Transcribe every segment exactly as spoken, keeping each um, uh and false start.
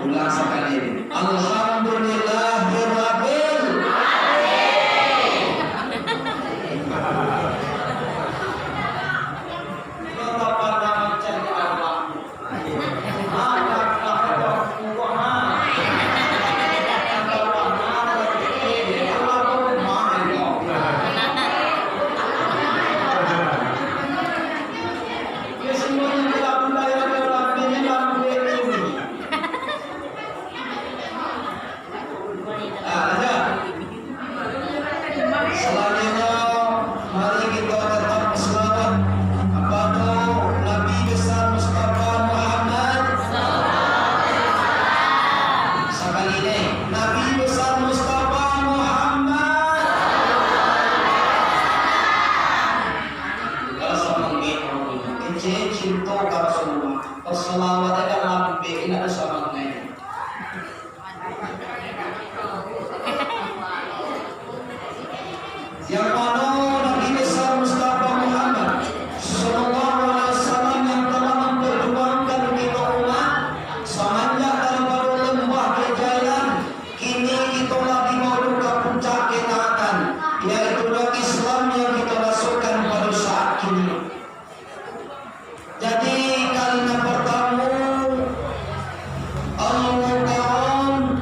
Ulang sakali. Alhamdulillahirabbil alamin. Ah, lanjut. Salalunnyo, mari kito tatap basalawat kapado Nabi Besar Mustafa Muhammad. Sakali lai, Nabi Besar Mustafa Muhammad. Kalau sama mungkin, kecil cinta ka Rasulullah. Basalawat aja lambek, indak usah mangai. Yang mano Nabi Besar Mustafa Muhammad sallallahu alaihi wasallam yang telah memperjuangkan kito umat samanjak daripado lembah kejailan, kini kito lah dibawa ka puncak ketaatan, yaitu Islam yang kito rasokan pado saat kini. Jadi, kalimat partamo, Al-Mukarram,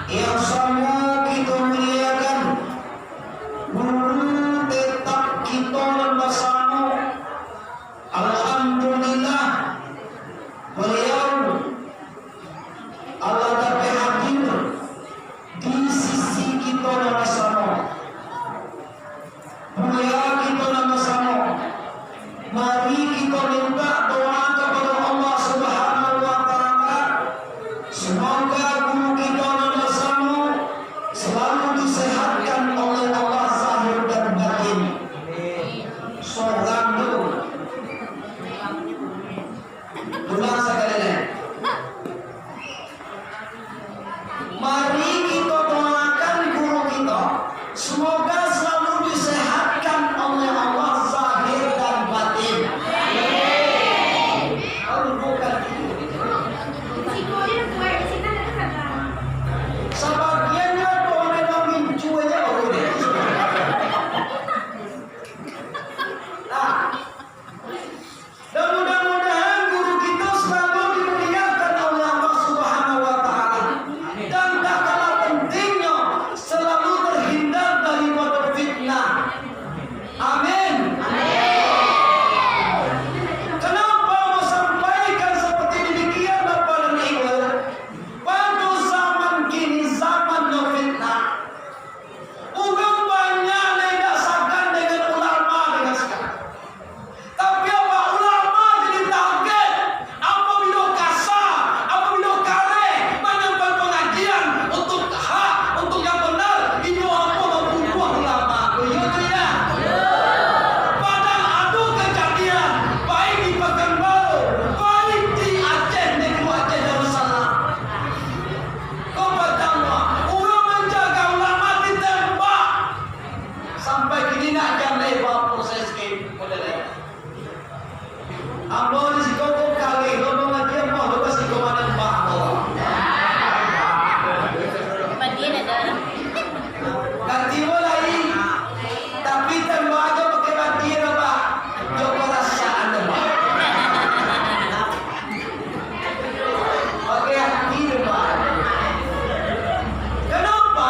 yang samo kito muliakan, guru tetap kito nan basamo. Alhamdulillah, baliau Allah dapek hadir di sisi kito nan basamo. Buya kito nan basamo, mari kito mintak doa kapado Allah Subhanahu wa Ta'ala, semoga guru kito nan basamo salalu disehatkan oleh Allah zahir dan batin. Sorang dulu. Ulang sakali lai. Mari kito doakan guru kito, semoga selalu disehatkan oleh Allah zahir dan batin. Amin. Kalau bukan itu, sabagian nyo doa memang mincu aja baru deh. Nah, dan mudah-mudahan guru kito selalu dimuliakan oleh Allah Subhanahu wa Ta'ala. Dan tak kalah pentingnyo, selalu terhindar daripada fitnah. Amin. Kenapa mau sampaikan seperti demikian, Bapak dan Ibu? Pada zaman kini, zaman no fitnah. Urang banyak nan indak sagan dengan ulama dengan sakarang. Tapi apa ulama jadi target? Apabilo kasa, apabilo kareh manyampaikan pangajian untuk hak, untuk yang benar, inyo apa mambunuah ulama. Iyo tu ya. Padahal ado kajadian, baik di Pakanbaru, baik di Aceh, Negeri Aceh Darussalam. Ko patamo, urang manjaga ulama ditembak. Sampai kini nak jan lai baproses ke model lain. Ambo di siko ko kalih lo mangaji ambo lo ka siko manembak ambo. Batin ada. Ganti mo lai. Tapi tembak ajo pakai batin, Pak. Jo parasaan, Pak. Pakai hati, Pak. Kenapa?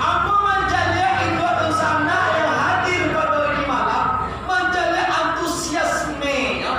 Ambo mancaliak induak dunsanak yang hadir pado ini malam, mancaliak antusiasme, ya.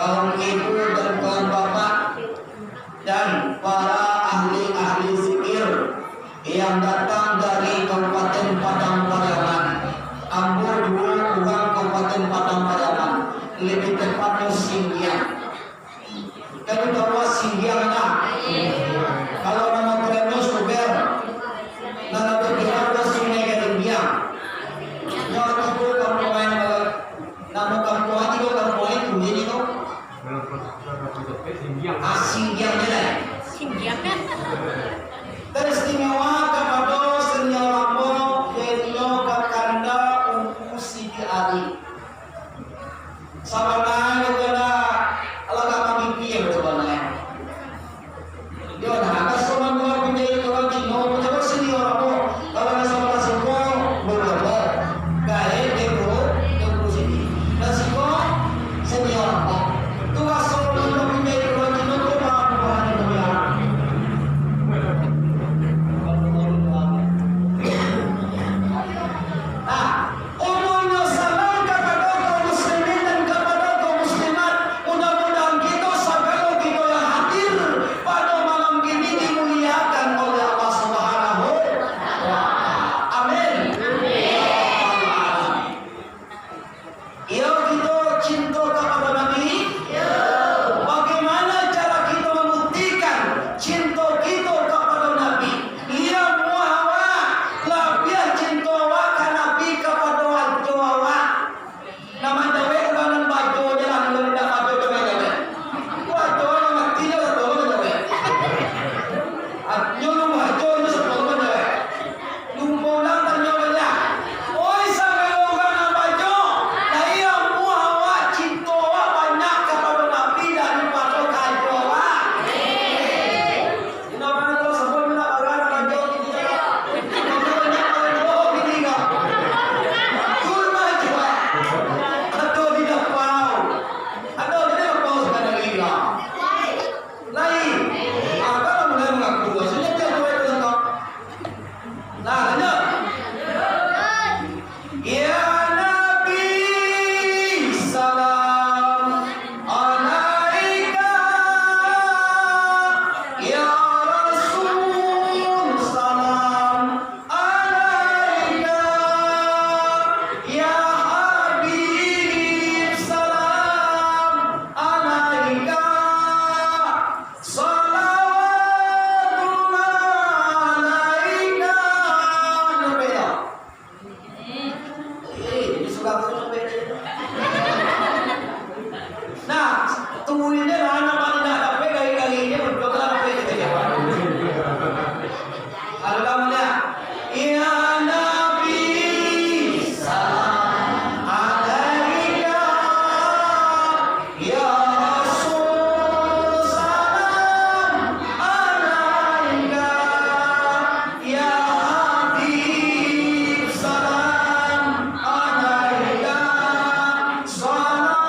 kaum ibu dan kaum bapak, dan para ahli-ahli zikir yang datang dari Kabupaten Padang Pariaman. Ambo duo urang Kabupaten Padang Pariaman, lebih tepatnyo Singgiang. Kan tahu Singgiang lah. Kalau nama kerennya Suber, nama bergerak ke Sungai Gadinggiang. Nyo tu kampuang lain, nama kampuang aja, kampuang itu, jadi tu. Ah, Singgiang je lah. Singgiang. Teristimewa kapado senior ambo, yaitu Kakanda Ungku Siti Ari. Sabananyo tu lah, alah ka mamimpi yang sabananyo. Yo, nah, atas rumah dua pinjai urang Cino, macam senior ambo. Kalau nak sama suku, belum ada. Gaek, dia guru, dia guru sini. Dan siko, senior ambo. Tu raso dua pinjai urang Cino tu, mah, mah, mah, mah. Nah, Umumnyo salam kapado kaum muslimin dan kapado kaum muslimat. Mudah-mudahan kito sagalo kito yang hadir pado malam kini dimuliakan oleh Allah Subhanahu wa Ta'ala. Amin. Iyo, kito cinto kapado Nabi? Bagaimana cara kito mambuktikan cinto kito kapado Nabi? Iyo, muah awak labiah cinto awak ka Nabi kapado ajo awak. Nan manjawek urang nan baco je lah, nan indak baco tu manjawek. Baco nan mati je lah, baco nan manjawek. Nyo nan baco je sato nan manjawek. Lumpo urang tanyo banyak. Oi, sagalo urang nan baco, lai amuah awak, cinto awak banyak kapado Nabi daripado ka ajo awak. Indak pernah tahu sebab indak pernah ada rajo di kita. Banyak orang bohong di tinggal. Kurma jual. Atau di dapau. Atau di dapau sekadar tinggal. Lain. Ah, kalau mulai mengaku, maksudnya dia jual itu lengkap. Nah, lanjut. Ya Nabi, salam alaika. Ya Rasul, salam alaika. Ya Habib, salam alaika. Salawatullah alaika. Sampai dah. Eh, ini sudah aku sampai tadi. Nah, tunggu ini lah, nama tidak dapat, gari-gari ini berdoa sampai kita jawab. Halo, kamu dah. Ya Nabi, salam alaika. Ya Rasul, salam alaika. Ya Habib, salam alaika. Salawatullah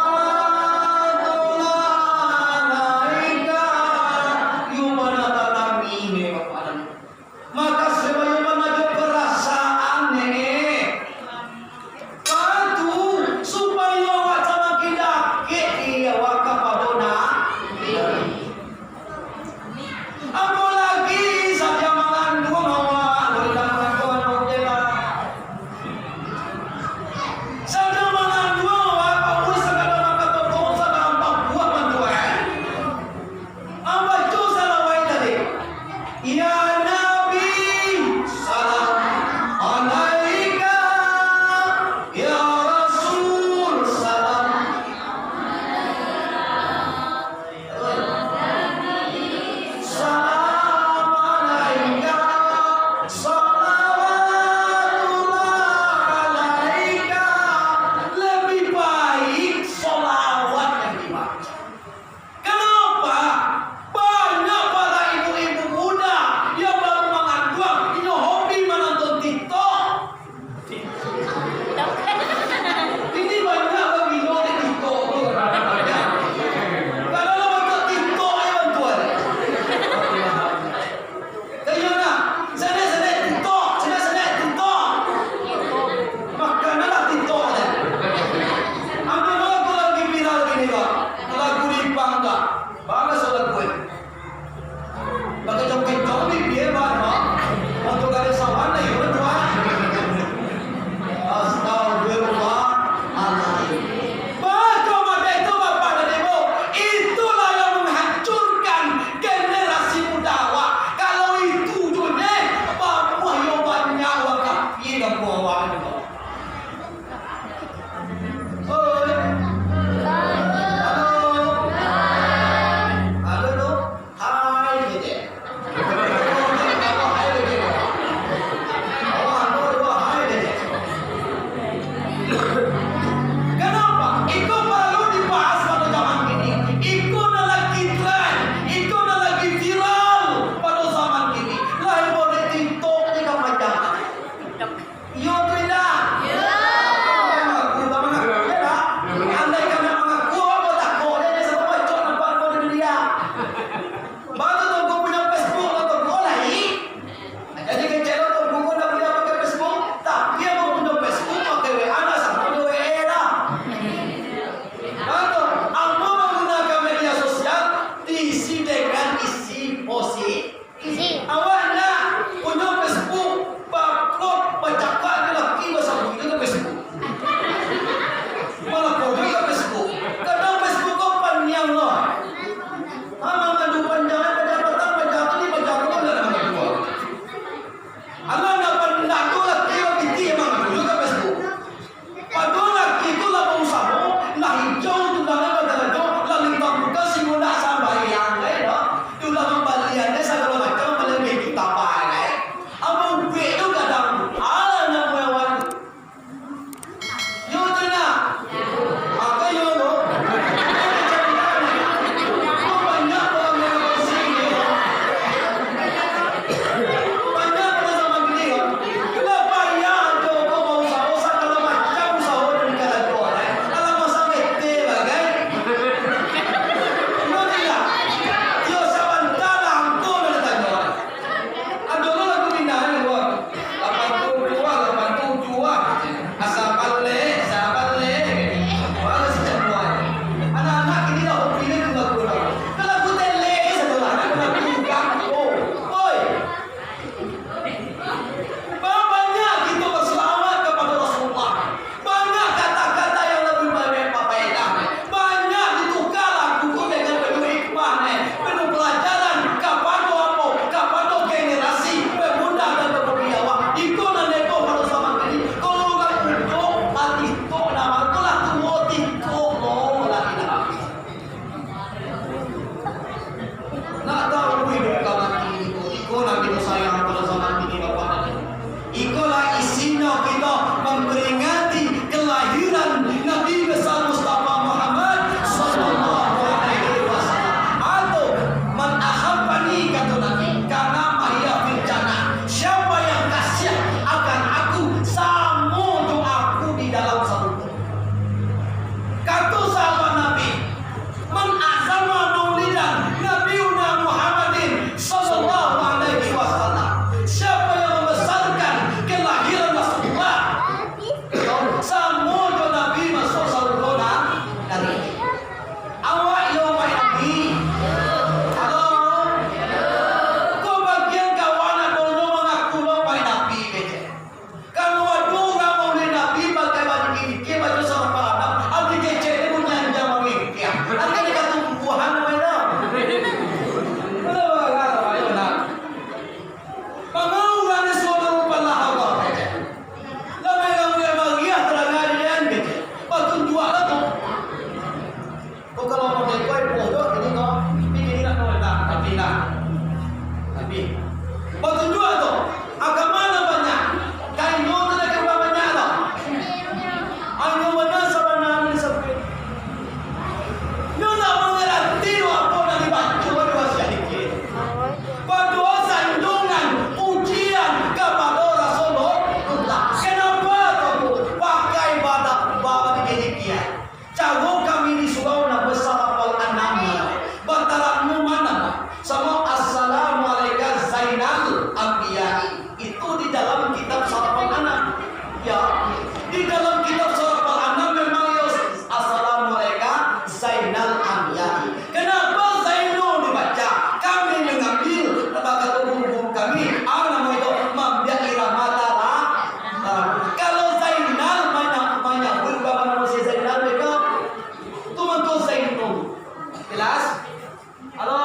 Halo?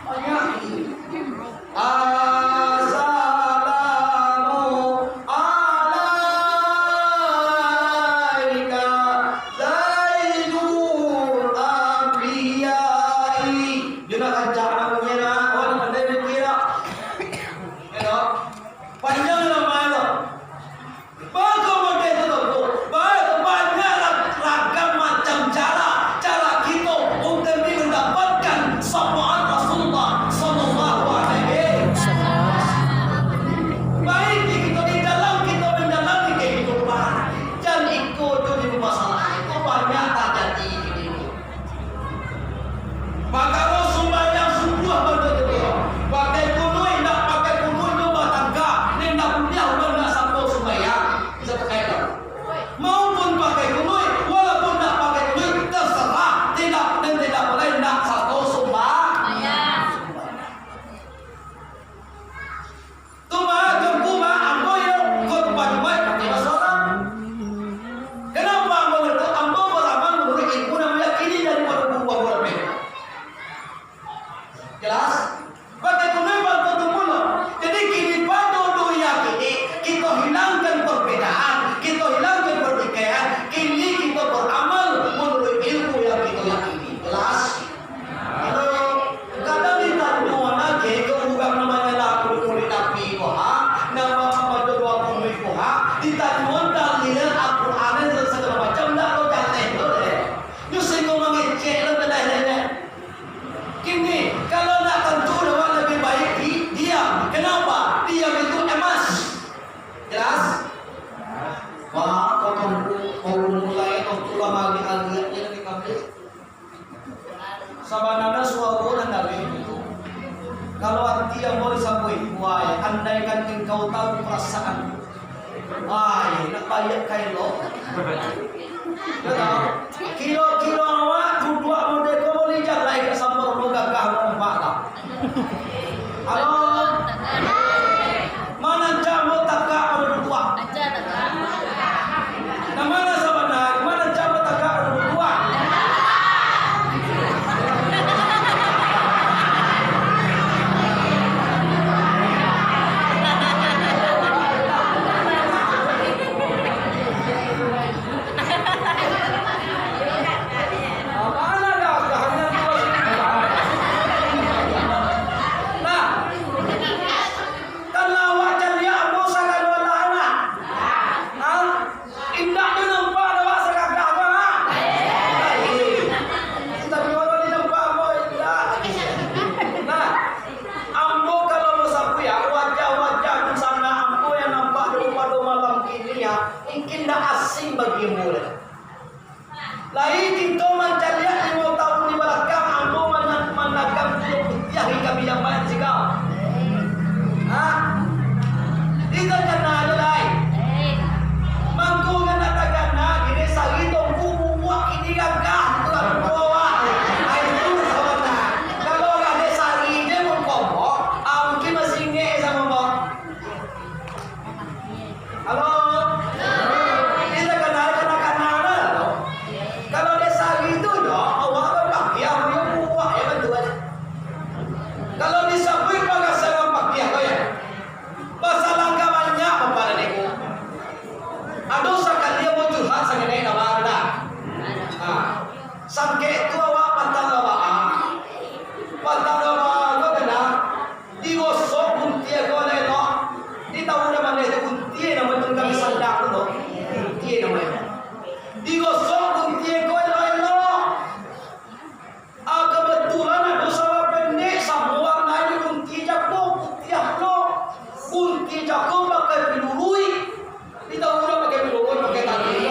Banyak. Assalamu alaika Zainul Anbiya'i. Dia nak kancak nak bunyi nak. Awak nak pandai fikir tak? Ya, tak? Panjang lah main tu. Bagaimana itu tu? Ba-, banyak ra-, ragam macam cara, cara kita untuk mendapatkan syafaat Rasulullah sallallahu alaihi wasallam. Baik di kita di dalam kita menjalani kehidupan. Dan iko tu di rumah salah. Itu banyak terjadi di dunia. Parkaro sumbayang subuah bantuak tu. Pakai kunuik, indak pakai kunuik, nyo batangka, nan indak buliah urang nak sangko sumbayang. Bisa pakai tu. Maupun pakai kunuik, walaupun indak pakai kunuik, terserah, tidak, dan tidak boleh nak sangko sumbayang. Tu mah, tungku mah, ambo yo, ko tumpah Jumaik pakai baso Arab. Kenapa ambo itu? Ambo baramal manuruik ilmu nan ambo yakini daripado guru ambo rancak. Jelas? Pakai kunuik bantuak tu pulo. Jadi, kini pado dunia kini, kito hilangkan perbedaan, kito hilangkan pertikaian, kini kito baramal manuruik ilmu yang kito yakini. Jelas? Kalau kadang ditanyo lagi ka urang nan manyalah kulik-kulik Nabi ko, ha, nan ma-, majodoh kulik ko, ha, ditanyo dalil Al-Quran dan segala macam, ndak lo jaleh lo deh. Nyo singgo mangecek lo jaleh-jaleh. Kini, kalau nak tantu awak lebih baik di-, diam. Kenapa? Diam itu emas. Jelas? Wah, kau tunggu, kau mulai, kau tulah magi aliaknya lebih kambing. Sabananyo suaro nan dari itu. Kalau ati ambo disabuik, wai, andaikan engkau tahu perasaan. Wai, nak baiak ka elok. Yo toh? Kiro-kiro awak duduak model ko boleh jalai ka sampurno gagah nampak tak? Halo? Manancak mo tagak ado duduak. Nan ma nan sabana, manancak mo tagak ado duduak. Nah, kalau awak caliak ambo sakalo alah-alah. Ha? Indak tu nampak dek awak sagagah tu, ha? Tapi kalau di nampak ambo, indak. Nah, ambo kalau basabuik, ya, wajah-wajah dunsanak ambo yang nampak dek pado malam kini, ya, mungkin indak asing bagi ambo lai. Lai kito mancaliak limo taun di balakang, ambo mana-, managang kulo putiah di kami jamban sikau. Ha? Kito kana jo lai. Mangko kan nak takana, kini sari tongku bubuak kini gagah, tu lah bubuak. Ai, tu sabana. Kalau gagah sari je mangko, ah, mungkin masih ingek samo ambo. Halo? Indak kanai kanak-kanak lah. Kalau dek sari tu, yo, awak kan pakiah, yo, bubuak, yo, bantuan. Kalau disabuik bagasangan pakiah ko, yo. Masalah ka banyak, Bapak dan Ibu. Ado sakali ambo curhat saketek ka awak tu, nah. Ha. Sangkek tu awak patang ka awak. Patang ka awak ko, kena. Digosok guntie ko elok-elok. Di tahu dah mandeh tu guntie, namo tu kami sandang tu, no. Guntie namo tu. Digosok guntie ko elok-elok. Ah, kebetulan ado sawah pendek, samo warnanyo guntie jago, putiah pulo. Guntie jago pakai piluruik. Di tahu urang pakai piluruik, pakai tali.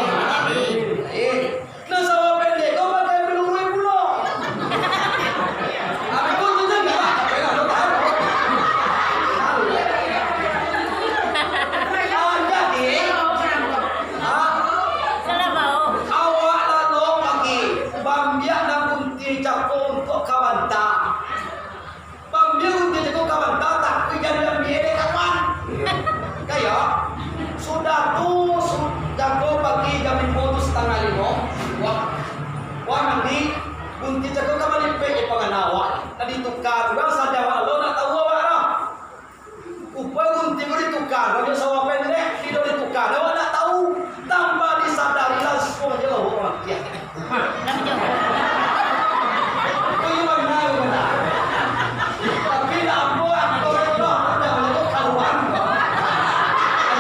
Eh, nan sawah pendek ko pakai piluruik pulo. Tapi ko tu je galak, tapi lah, lo tahu. Ah, jadi, ah, awak lalu pagi, bambiak nan guntie jago untuak ka banta. Pambiak guntie jago ka banta, tapi jan diambiak dek kawan. Kayo, sudah tu, su-, jago pagi jam limo tu, satangah limo, wah, wah, Kecako ka malipek, eh, pangana awak. Tadi tukar, urang sadang awak lo nak tahu awak lah. Upah gunting ko ditukar, baju sawah pendek, tidak ditukar, awak nak tahu. Tanpa disadari, langsung aja lah orang mati. Tapi nak apa, aktor itu lah, jangan itu karuan.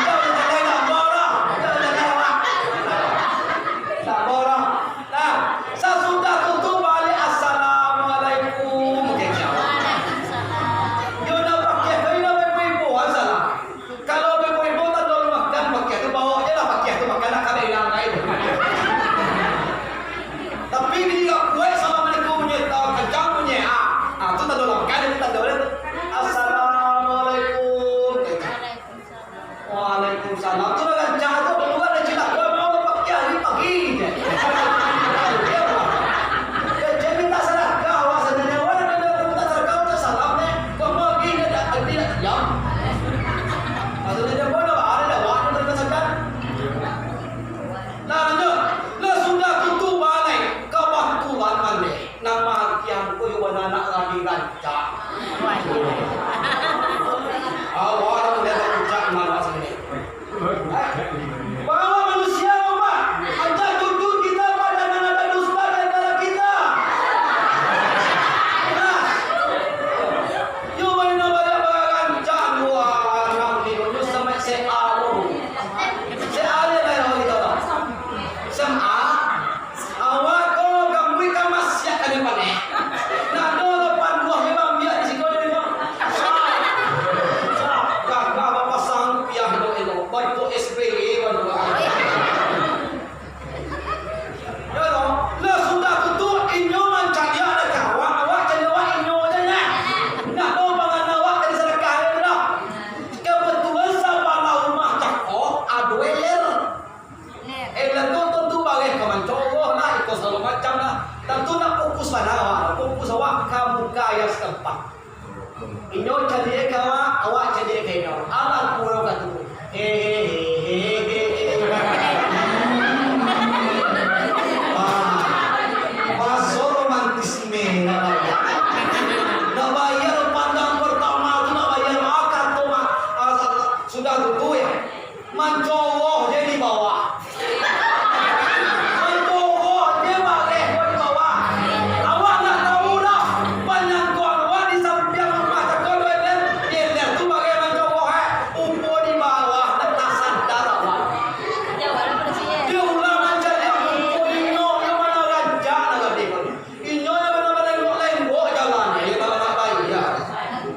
Jangan jalan apa lah, jangan jalan apa. Nak apa lah. Nah, sasudah tutup baliak, "Assalamualaikum." Yo, nak pakai, kau nak ibo-ibo, salam. Kalau ibo-ibo tando makan, pakai tu bawa je lah, pakai tu makan, nak kada hilang lain. Tapi dia kuat, "Assalamualaikum," bunyi tau, kencang bunyi, ah. Ah, tu tando makan, itu tando lain. "Assalamualaikum." Waalaikumsalam. Tu lah rancak tu, dulu kan rancak lah. Kau mau pakai hari pagi je. Kerja minta sadakah, awak sadakah, awak nak minta sadakah, minta salam ni. Kau mau pergi, dia tak, dia tak diam. Maksudnya, dia pun dah ada, dah awak nak minta sadakah. Nah, lanjut. Lah sudah tutup balai, kabatulan mandeh. Nama kian ko yo bana nak lagi rancak. Awak dah mulai rancak malas ini. Bahwa manusia, Pak, aja jujur kita pada nan ado dusta di antara kita. Nah, yo bana banyak barancak dua anak ni, lulus sampai S M A lo. S M A ni lah yang kita tahu. S M A. Awak ko gamuik ka masiak ka depan, eh. Nak ado lapan buah memang biak di siko jadi, Bang. Sa-, sa-, gagah bapasang rupiah elok-elok. Bantuak S B Y, bantuak. Yo, toh. Lah sudah tu, tu, inyo mancaliak dak ka awak, awak caliak awak inyo je, nah. Nak ado pangan awak jadi sadakah, yo, dak? Kebetulan sabalah rumah cako, ado eler. Eh, tantu, tantu bareh ka mancowoh lah, iko sagalo macam lah. Tantu nak fokus bana awak, fokus awak ka muka yang setempat. Inyo caliak ka awak, awak caliak ka inyo. Alah kurang ka tu. Hehehe. Ah, baso romantisme nak bayar. Nak bayar pandang pertama tu, nak bayar makan tu, Mak. Ah, sudah tu, tu ya. Mancowoh je di bawah. Mancowoh je bareh ko di bawah. Awak ndak tahu doh, panyangkok awak di sampiang rumah cako tu, Elen. Elen tu bareh mancowoh, eh. Upo di bawah, ndak tasadar awak. Dia ulah mancaliak muko inyo, yang mana rancak nak gadih ko ni. Inyo nan bana-bana lenggok-lenggok jalan, iyo, kalau nak bayia.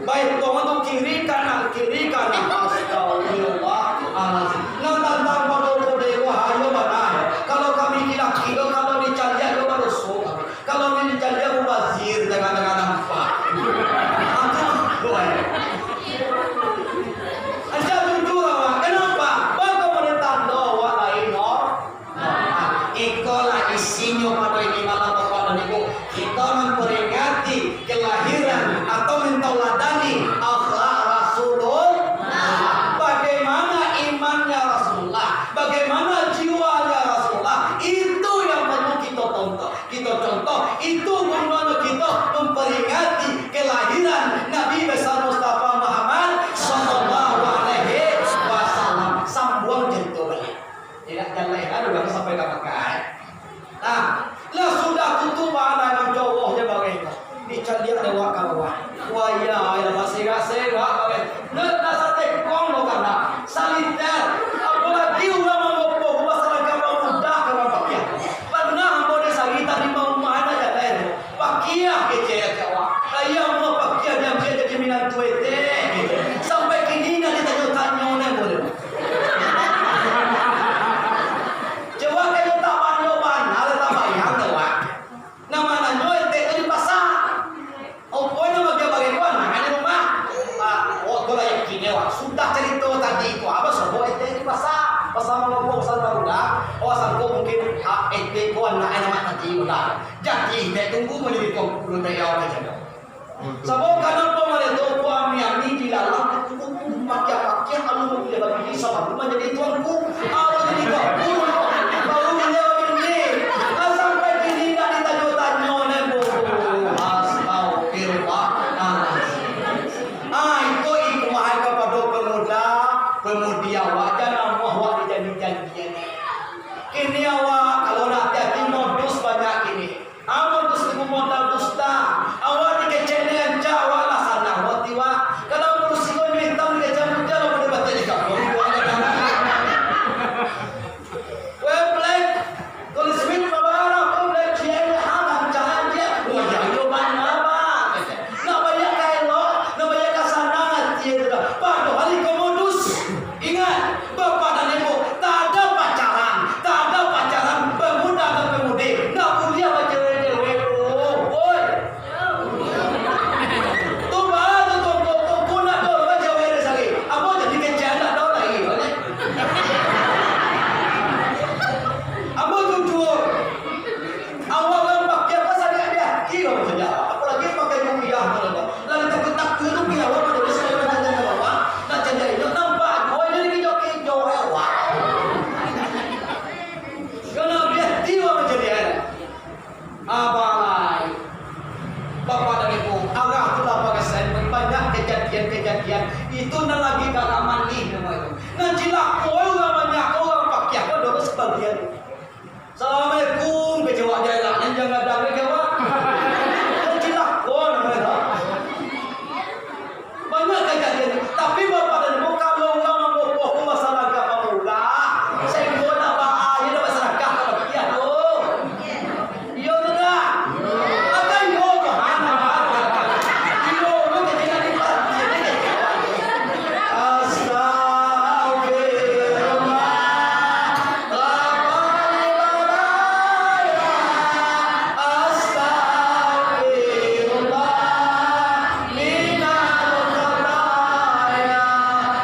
Baitong tu kiri kanan, kiri kanan. Astagfirullahalazim. Nan tantang pado kode ko hayo bana. Kalau kami laki-laki tu, kalau dicaliak tu badoso kami. Kalau ni dicaliak mubazir, jangan-jangan nampak. Itu, wah. Aja jujur awak. Kenapa? Bako boleh tando awak lain, no? Nah, ikolah isinyo pado ini malam, Bapak dan Ibu. Kita memperingati kelahiran atau mentauladani akhlak Rasulullah. Bagaimana imannya Rasulullah, bagaimana jiwanya Rasulullah, itu yang perlu kita tonton, kita contoh. Itu gunanya kita memperingati kelahiran Nabi besar Mustafa Muhammad sallallahu alaihi wasallam. Sambuang cerita balik. Indak jaleh lah urang sampai ka Makkah, eh. Nah, lah sudah tu, tu bana mancowoh je bareh tu. Dicaliak dek awak ka bawah. Wayah, lah basirak-sirak bareh. Ndak, ndak satekong lo kana. Saliter. Apolagi urang manggopoh rumah salangkah bamudah ka urang pakiah. Pernah ambo di sari tadi rumah anak jaleh tu. Pakiah kecek awak. Ayah mah pakiah diambiak jadi minantu etek. Sampai kini indak ditanyo-tanyo neh, bodoh. Coba kayo tak banyak bana, tak bayang tu, Wak. Nama nanyo etek tu di pasar. Opo nyo bagian-bagian tu anak di rumah. Ah, oh, tu lah yakin, Wak. Sudah cerita tadi tu, apa sobo etek di pasar. Pasar manggopoh, pasar barudak. Oh, sangko mungkin, ah, etek tu anak nama tadi, udah. Jadi, indak tunggu manjadi tuanku dulu, tak yau ka jago. Sabab kanapa malihat tu, ami-ami dilarang, pakiah-pakiah, alun manjadi babini, sabalun manjadi tuanku. Alun jadi tuanku, baru manjadi babini. Lah sampai kini indak ditanyo-tanyo, nembong. Abalai. Bapak dan Ibu, arah tu lah bagasan, banyak kejadian-kejadian. Itu nan lagi galak manih namo itu. Nan cilako urang banyak, urang pakiah ko dulu sabagian. "Assalamualaikum," kecewak jalak, nan jan gadang kecewak. Nan cilako namo itu. Banyak kajadian. Tapi Bapak dan Ibu, kalau urang mambokoh masalah agama urang, sahinggo nak ba-, inyo nak basadakah ka pakiah tu. Iyo tu dak? Agak iyo tu, ha, nak ba-, iyo tu jadi nak dipakiah. Astagfirullah. Astagfirullah minal khataya.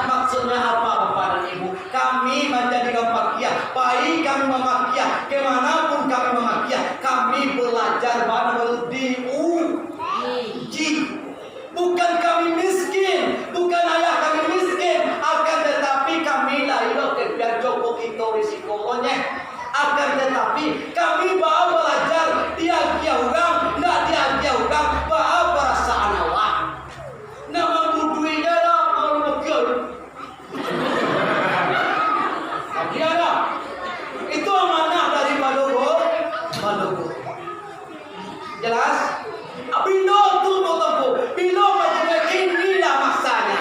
Maksudnya apa, Bapak dan Ibu? Kami manjadikan pakiah, pai kami mamakiah, ka mana pun kami mamakiah, kami balajar bana diuji. Bukan kami miskin, bukan ayah kami miskin, akan tatapi kami lahia ka jokok itu risiko monyeh. Akan tatapi, kami baa balajar, diagiah urang, ndak diagiah urang, baa parasaan awak. Nak mambuduinya lah, malu bagian. Agiah lah. Itu amanah dari balogo, balogo. Jelas? Bilo tu, Bapak Ibu, bilo bajalan, inilah masanya.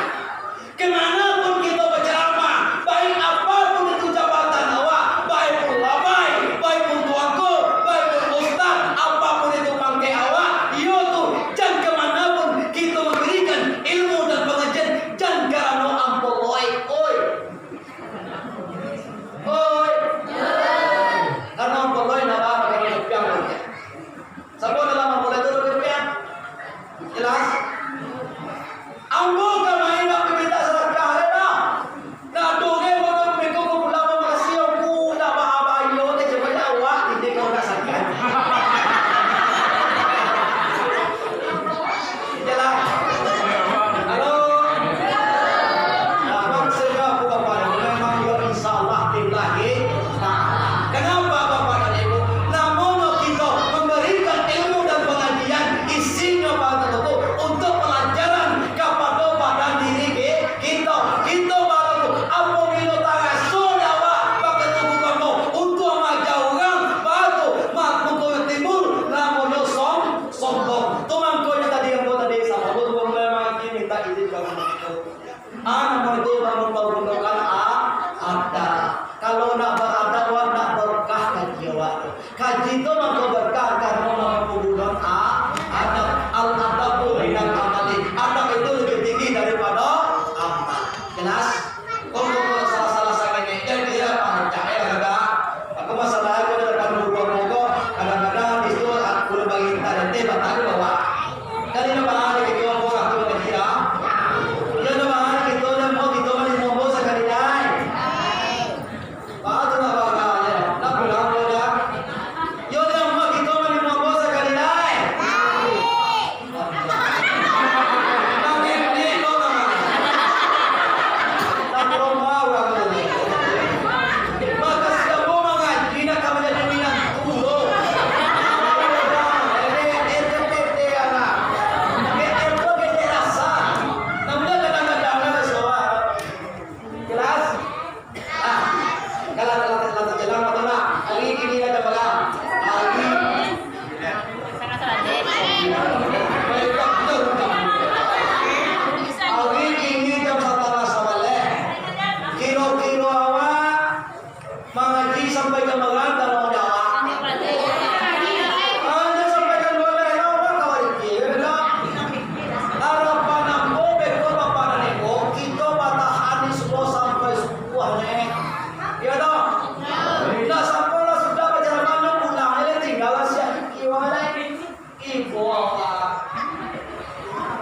Kemana pun kita berceramah, baik apapun itu jabatan awak, baik pun labai, baik pun tuanku, baik pun ustaz, apapun itu pangkek awak, iyo tu, jan kemana pun kita memberikan ilmu dan pengajian, jan karano ampoloi, oi. Oi. Karano ampoloi, nak apa, karano piang. Sabo dalam ambo tu, Pian? Jelas? Ambo ka main nak mintak sadakah, lai dah. Nak ado urang bodoh beko ko pulang, makasih, ambo nak ba-, ba-, iyo, kecek banyak awak, titih kau nak sakit. Jelas? Halo? Nah, maksudnya aku, Bapak, memang yo, insya Allah, billahi. Nah, kenapa, Bapak dan Ibu? Namun kito memberikan ilmu dan pengajian, isinyo baru tu untuk pelajaran kapado badan diri ki-, kito. Kito baru tu, apabilo taraso nyawa, bakatubukan mau untuk maja urang, baru tu, mak-, muko timbul, namonyo som-, sombong. Tu mangkonyo tadi ambo tadi, samo tu ambo mulai mangaji, minta izin ka urang tu. Ah, namo itu baru menggunakan a-, adab. Kalau nak beradab, wak, nak berkah kaji awak tu. Kaji tu mangko berkah, karano mangko bulan a-, adab. Al-adabu minal amali. Adab itu lebih tinggi daripada amal. Jelas? Kok, kok, kok salah-salah sangat ni? Jadi, ya, Pak, cak, ya, kadang-kadang. Aku masalah aku dah dapat guru aku tu, kadang-kadang di situ aku udah bagi tak ada teh, batal bawa. Kali ini, Pak, ada kita orang orang tu bagi dia. Dia ada, Pak, ada kita orang mau, kita orang mau, mau sekali dah. Pak, tu nak bangga, ya. Nak pulang, ya. Yo, dia mau, kita orang mau, mau sekali dah. Jelas? Ah, kalau, kalau, kalau jelas, apa nak? Hari ini ada malam. Hari ini. Hari ini jam satangah sabaleh. Kiro-kiro awak mangaji sampai jam bara dalam awak? Ah, jan sampai jam dua baleh lah, awak kawa rikir, yo dak? Harapan ambo beko, Bapak dan Ibu, kito batahan ni subuah sampai subuah ni. Iyo dak? Ndak sampai lah sudah bajalan, pulang ni lah, tinggal lah siap rikir awak lai. Ibo Allah.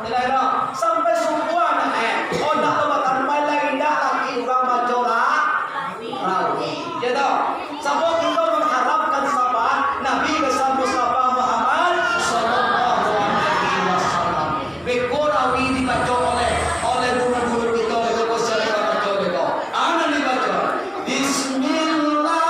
Jelas dak? Sampai subuah nak, eh. Otak tu batambai lai, indak lagi urang baco ra-, rawi. Ya dak? Sabab kita mengharapkan syafaat Nabi besar Mustafa Muhammad sallallahu alaihi wasallam. Beko rawi dibaco oleh, oleh guru-guru kita, beko ko siapa baco beko. Anak dibaco. Bismillah.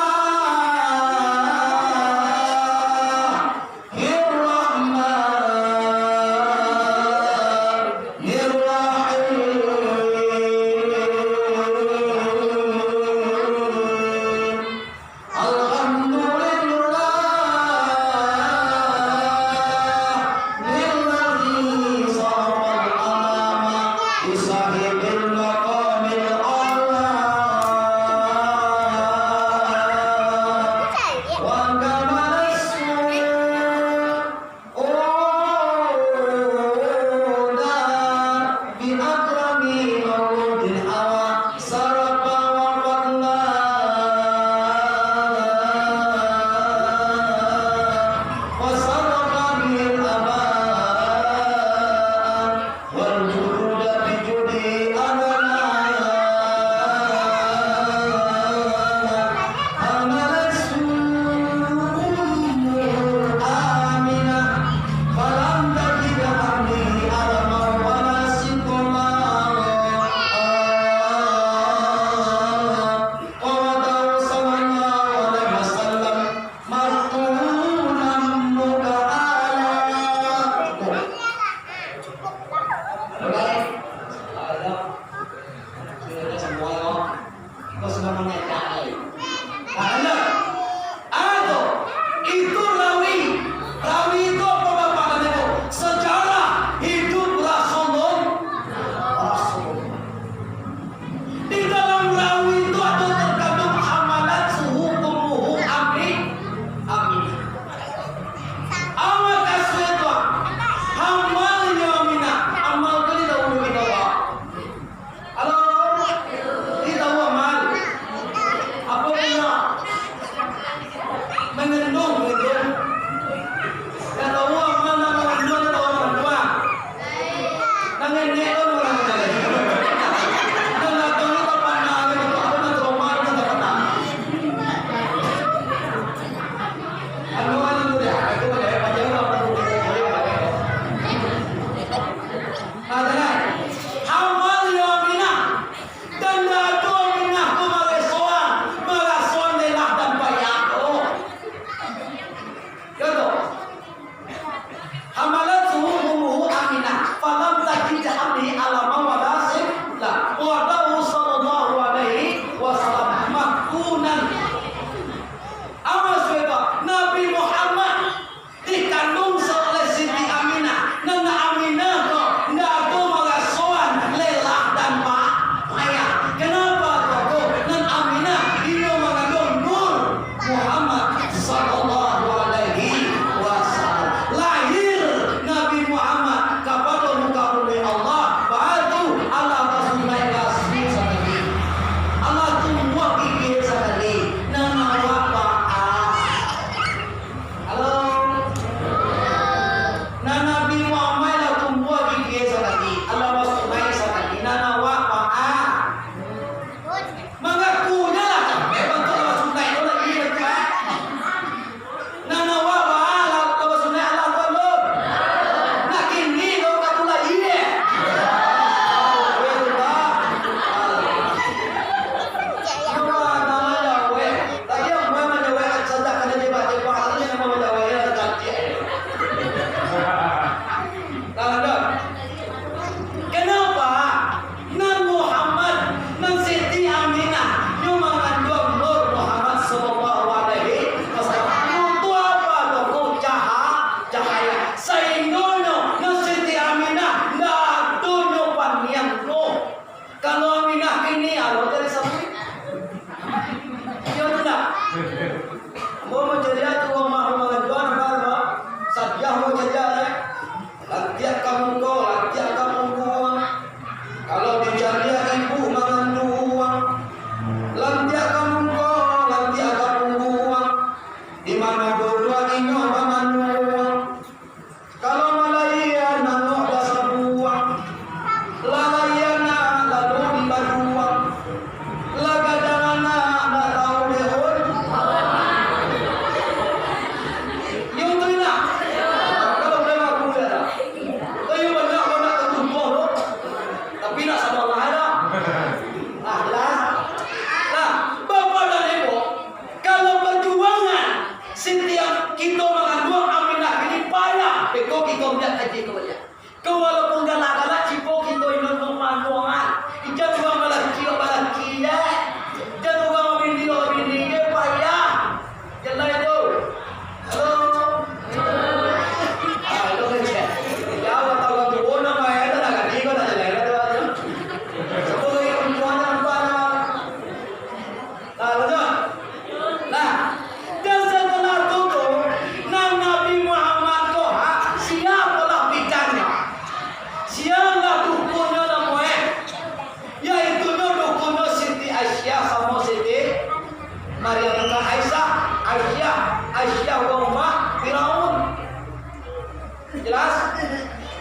Jelas?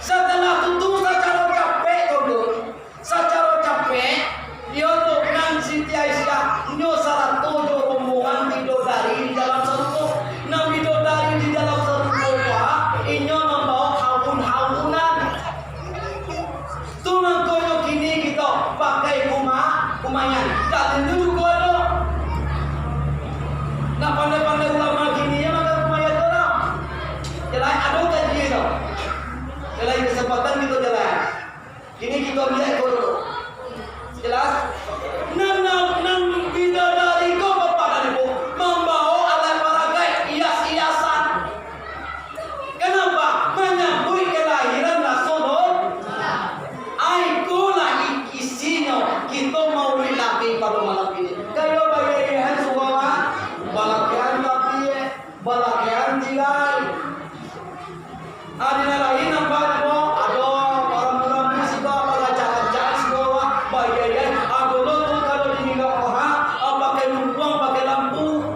Setelah tu, tu sacaro capek tu, tu. Sacaro capek, iyo tu nan Siti Aisyah, nyo sarato jo rombongan bidodari di dalam sarugo. Nan bidodari di dalam sarugo, Pak, inyo mambawa haun-haunan. Tu mangkonyo kini kito pakai kuma-, kumayan. Dak tentu juo ado. Nak pandai-pandai ulama kini, yo makan kumayan tu lah. Jalai ado kaji tu. Jalai kesempatan kito jalai. Kini kito liek ko dulu. Jelas? Nan, nan, nan bidadari ko, Bapak dan Ibu, mambawa alat peragai, hias-hiasan. Kenapa? Menyambut kelahiran Rasulullah. Ai, iko lah i-, isinyo kito maulid Nabi pado malam kini. Kayo bagai-bagai subawa, balakian tapi, eh, balakian tirai. Adi nan lain nampak nyo, ado parambu-rambu sibawa, barancak-rancak sibawa, bagai-bagai. Ado lo tu kalau di Minggok Oha, ah, pakai lumpuang, pakai lampu.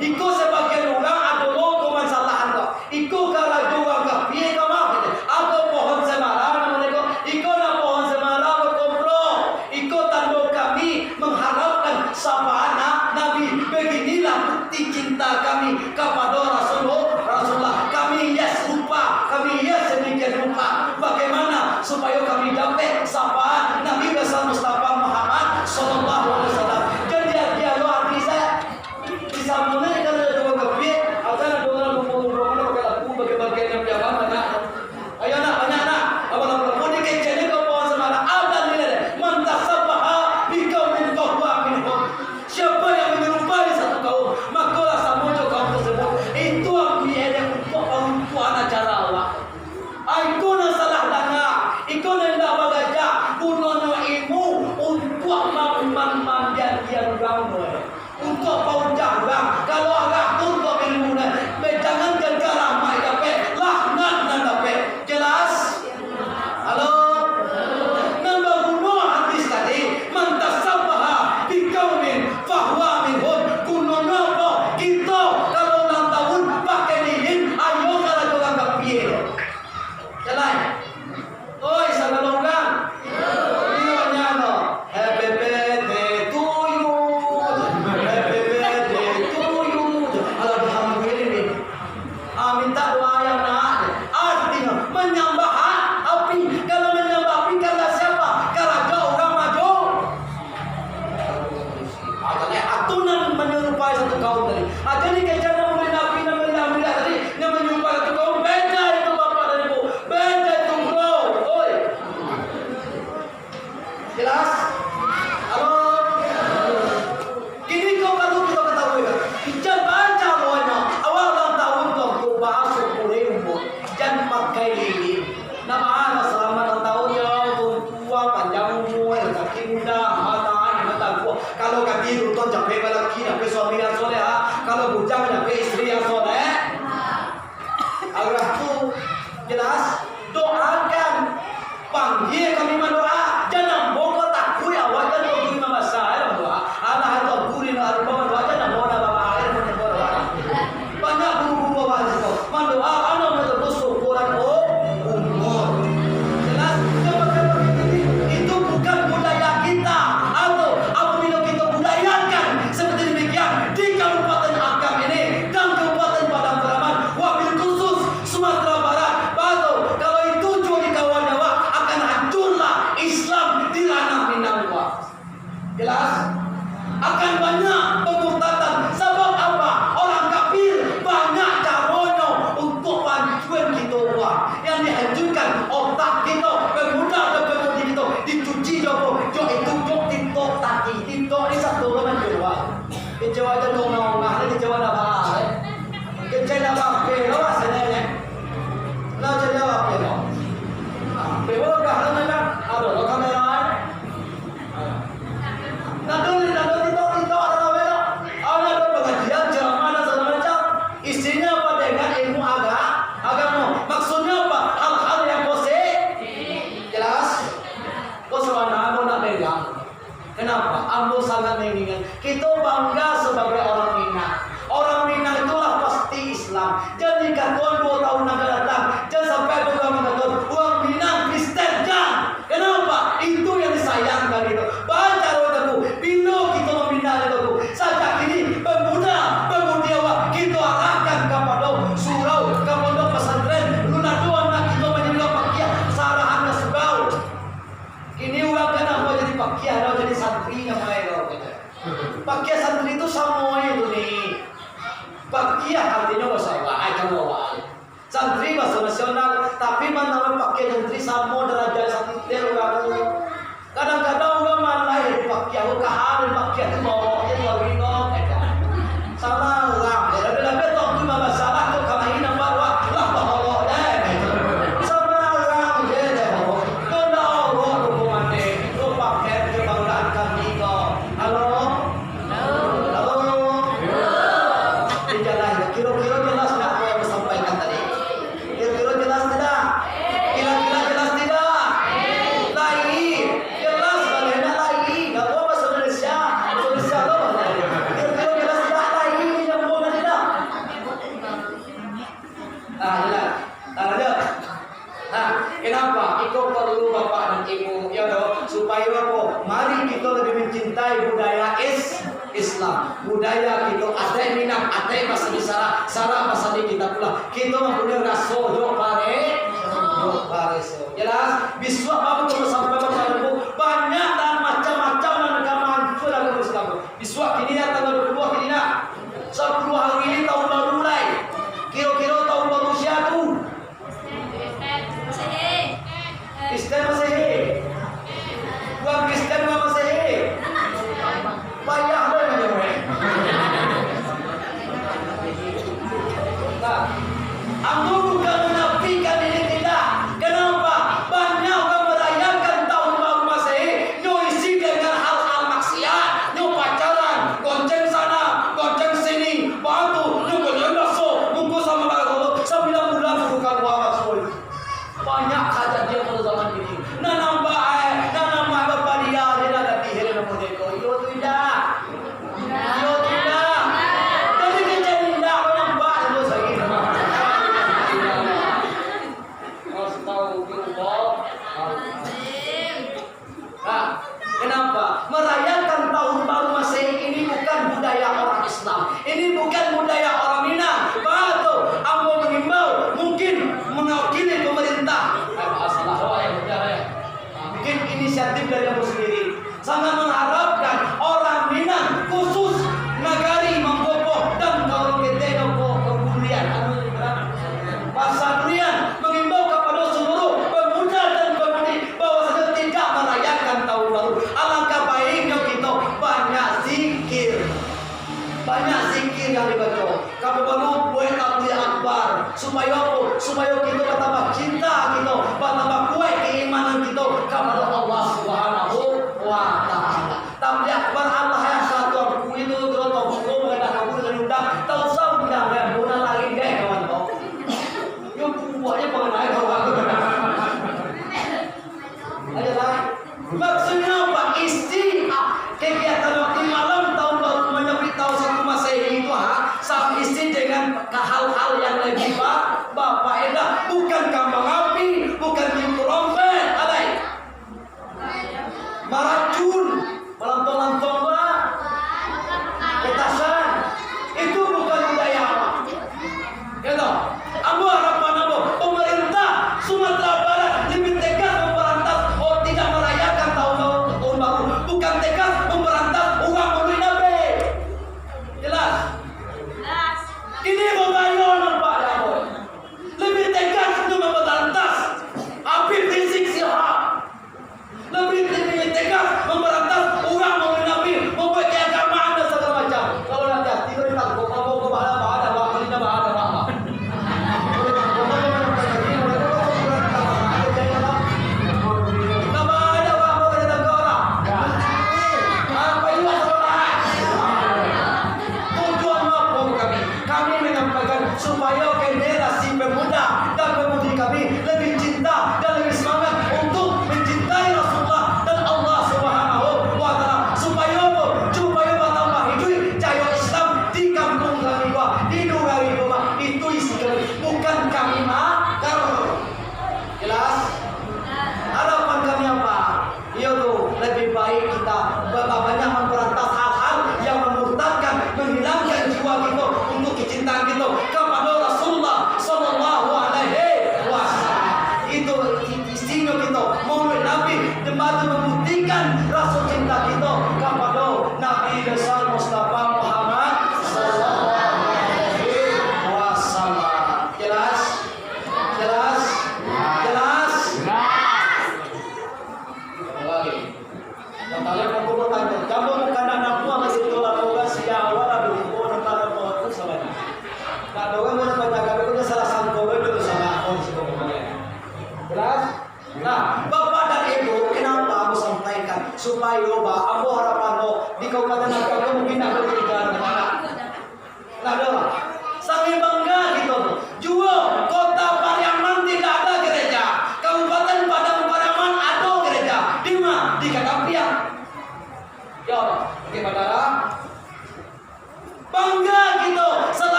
Iko sabagian urang ado lo ko mansalahan ko. Iko karajo urang kapia ka mah. Ado pohon semara namonyo ko. Iko nan pohon semara bakoplo. Iko tando kami mangharapkan syafaat na-, Nabi. Baginilah bukti cinta kami kapado Rasulullah, Rasulullah. Kami hias rupa, kami hias samikian rupa. Bagaimana supayo kami dapek syafaat Nabi besar Mustafa Muhammad sallallahu alaihi wasallam? Jadi, dia lo artis, eh. Di samunyo kalau ado urang kapia, akan ado urang bakumpul-kumpul, pakai lampu, pakai-pakai nan piaman, banyak. Ayo nak, banyak nak. Apo lampu-lampu di keceknyo ka pohon semara. Ada nilai, "Man tasabbaha biqaumin fahuwa minhum." Siapa yang menyerupai satu kaum, makolah samo jo kaum tersebut. Itu aku elek untuk, untuk acara awak. Ah, iko nan salah danga, iko nan indak bagajah, gunonyo ilmu untuak ma-, ma-, mandian-dian urang tu, eh. Untuak paunjang urang. Kalau arah tu untuak ilmu nan, jangankan karamaik dapek, laknat nan dapek. Jelas? Halo? Nan baguno hadis tadi, "Man tasabbaha biqaumin fahuwa minhum." Gunonyo apo? Kito kalau ulang tahun pakai lilin, ayo karajo urang kapia tu. Jalai. Oi, sagalo urang. Iyo, nyo no. Happy birthday to you. Happy birthday to you. Alah, alhamdulillah. Ah, minta doa yang nak. Artinyo, manyambah api. Kalau manyambah api, karano siapa? Karajo urang maju. Ah, jadi atu nan manyerupai satu kaum tadi. Ah, jadi kecek nan mulai Nabi, nan mulai Nabi tadi, nan manyerupai satu kaum, beda itu bapak dan ibu, beda itu bro. Oi. Jelas? Halo? Kini ko paralu kito katahui, kan? Jan baca doanyo, awak ulang tahun tu, bahaso kurang umur, jan pakai lilin. Namo, ah, selamat ulang tahun yo, Tuan. Tua, panjang umua, rezeki mudah, harta, harta kuat. Kalau gadih, untuang, capek balaki, dapek suami yang soleh, ha. Kalau bujang, dapek istri yang soleh. Arah tu, jelas? Doakan. Panggia kami mandoa. Jan ambo ko takuik awak, jan ambo guru mambasa, eh, mandoa. Alah, tu guru nan arupa mandoa, jan ambo nak bapak, eh, mandoa. Banyak guru-guru awak di situ. Mandoa, anu, mandoa, syukuran, oh, umur. Jelas? Itu bukan, bukan ini. Itu bukan budaya kita. Atau apabila kita budayakan seperti demikian di Kabupaten Agam ini dan Kabupaten Padang Pariaman, wabil khusus Sumatera Barat, batul. Kalau itu juo di kawan awak, akan hancurlah Islam di ranah Minang, Pak. Jelas? Akan banyak pemurtadan. Sabab apa? Orang kafir banyak caronyo untuk mancuan kito, Pak. Yang dihancurkan otak kito, pemuda dan pemudi kito dicuci jo apo? Jo itu, jo TikTok tadi. TikTok ni satu lo mancuan, Pak. Kecewa jo tongah-tongah ni, kecewa dah, Pak. Kecewa dah, Pak. Oke, lo rasanya ni. Nah, jadi apa, Pak? Nah, dewa dah, lo nak, aduh, lo kamera, eh. Nah, tu ni, nah, tu, tu, tu, tu, ada apa, lo? Ada, ada pengajian, ceramah, dan segala macam. Isinya apa? Dengan ilmu aga-, agama. Maksudnya apa? Hal-hal Santri baso nasional, tapi manaruih pakiah santri samo darajat satitel urang tu. Kadang-kadang urang malai pakiah, kahan pakiah tu bawa je dua ringgit, kata. Samarang je, labiah-labiah tu tu masalah tu kalahi nampak wak, lah baholok je, kata. Samarang je deh, baholok. Tu ndak orok tu kumande, tu pakai je barudak kami ko. Halo? Halo? Di jalan, kiro-kiro jelas ndak apo yang disampaikan tadi? Kiro-kiro jelas tidak? Kira-kira jelas tidak? Lai. Jelas, baleh nak lai. Nggak apa bahasa Indonesia. Indonesia lo. Kiro-kiro jelas tidak? Lai. Nyambung tadi dah. Ah, jelas. Ah, jelas. Nah, kenapa? Iko perlu bapak dan ibu, ya toh, supayo apo? Mari kito lebih mencintai budaya is-, Islam. Budaya kito, adaik Minang, adaik basandi Salak, Salak basandi Kitabullah. Kito mampunyoi raso jo pare-, jo pareso. Jelas? Bisuak baru kito sampai bapak dan ibu, banyak dan macam-macam nan ka mancua dalam Islam. Bisuak kini ya tanggal dua puluh kini nak. Sapuluah hari ini tahun baru lai. Kiro-kiro tahun baru sia tu? Kristen Masehi. Bukan Kristen, bukan Masehi. Payah lo yang macam ni. Nah, ambo bukan menafikan ini tidak. Kenapa? Banyak urang marayakan tahun baru Masehi, nyo isi dengan hal-hal maksiat, nyo pacaran, gonceng sana, gonceng sini, batu, nyo gonceng baso, bungkus sama baraso, sambilan bulan bukan waras, boy. Banyak kajadian pada zaman kini. Nan nampak, eh, nan nampak bapadia je lah dah dihil namo deko. Iyo tu indak. Iyo tu indak. Jadi kejadian indak, kau nampak tu lagi. Astagfirullah. Nah, kenapa? Merayakan tahun baru Masehi ini bukan budaya orang Islam. Ini bukan budaya orang Minang. Paham tu? Ambo mengimbau, mungkin mewakili pemerintah. Eh, masalah awak ya, udah ya. Nah, mungkin inisiatif dari ambo sendiri. Sangat mengharapkan orang Minang, khusus nagari Mangkopoh dan kawan ketek Mangkopoh kemudian. Pasarian mengimbau kepada seluruh pemuda dan pemudi bahwasanya tidak merayakan tahun baru. Alangkah baiknya kita banyak zikir. Banyak zikir yang dibaca. Kamu perlu buat tabligh akbar. Supaya apa? Supaya kita bertambah cinta kita, bertambah kuat keimanan kita kepada Allah Subhanahu wa Ta'ala. Tabligh akbar Allah yang satu aku itu, kalau tahu hukum, kada kabur, kada undang, tahu sah undang, ya, guna lagi, deh, kawan kau. Yo, buahnya pengenai kau. Ayolah. Maksudnya apa? Isi, ah, kegiatan waktu malam tahun baru menyambut tahun satu Masehi itu, ha, sama isi dengan hal-hal yang lebih ba-, berfaedah. Bukan kambang api, bukan tiup trompet, alai. Maracun, malantong-lantong, Pak. Petasan. Itu bukan budaya, Pak. Gitu. Ambo harapan ambo, pemerintah Sumatera Barat lebih tegas memberantas, oh, tidak merayakan tahun, tahun baru. Bukan tegas memberantas urang maulid Nabi. Jelas? Jelas. Ini bahaya nampak dah, ambo. Lebih tegas untuk memberantas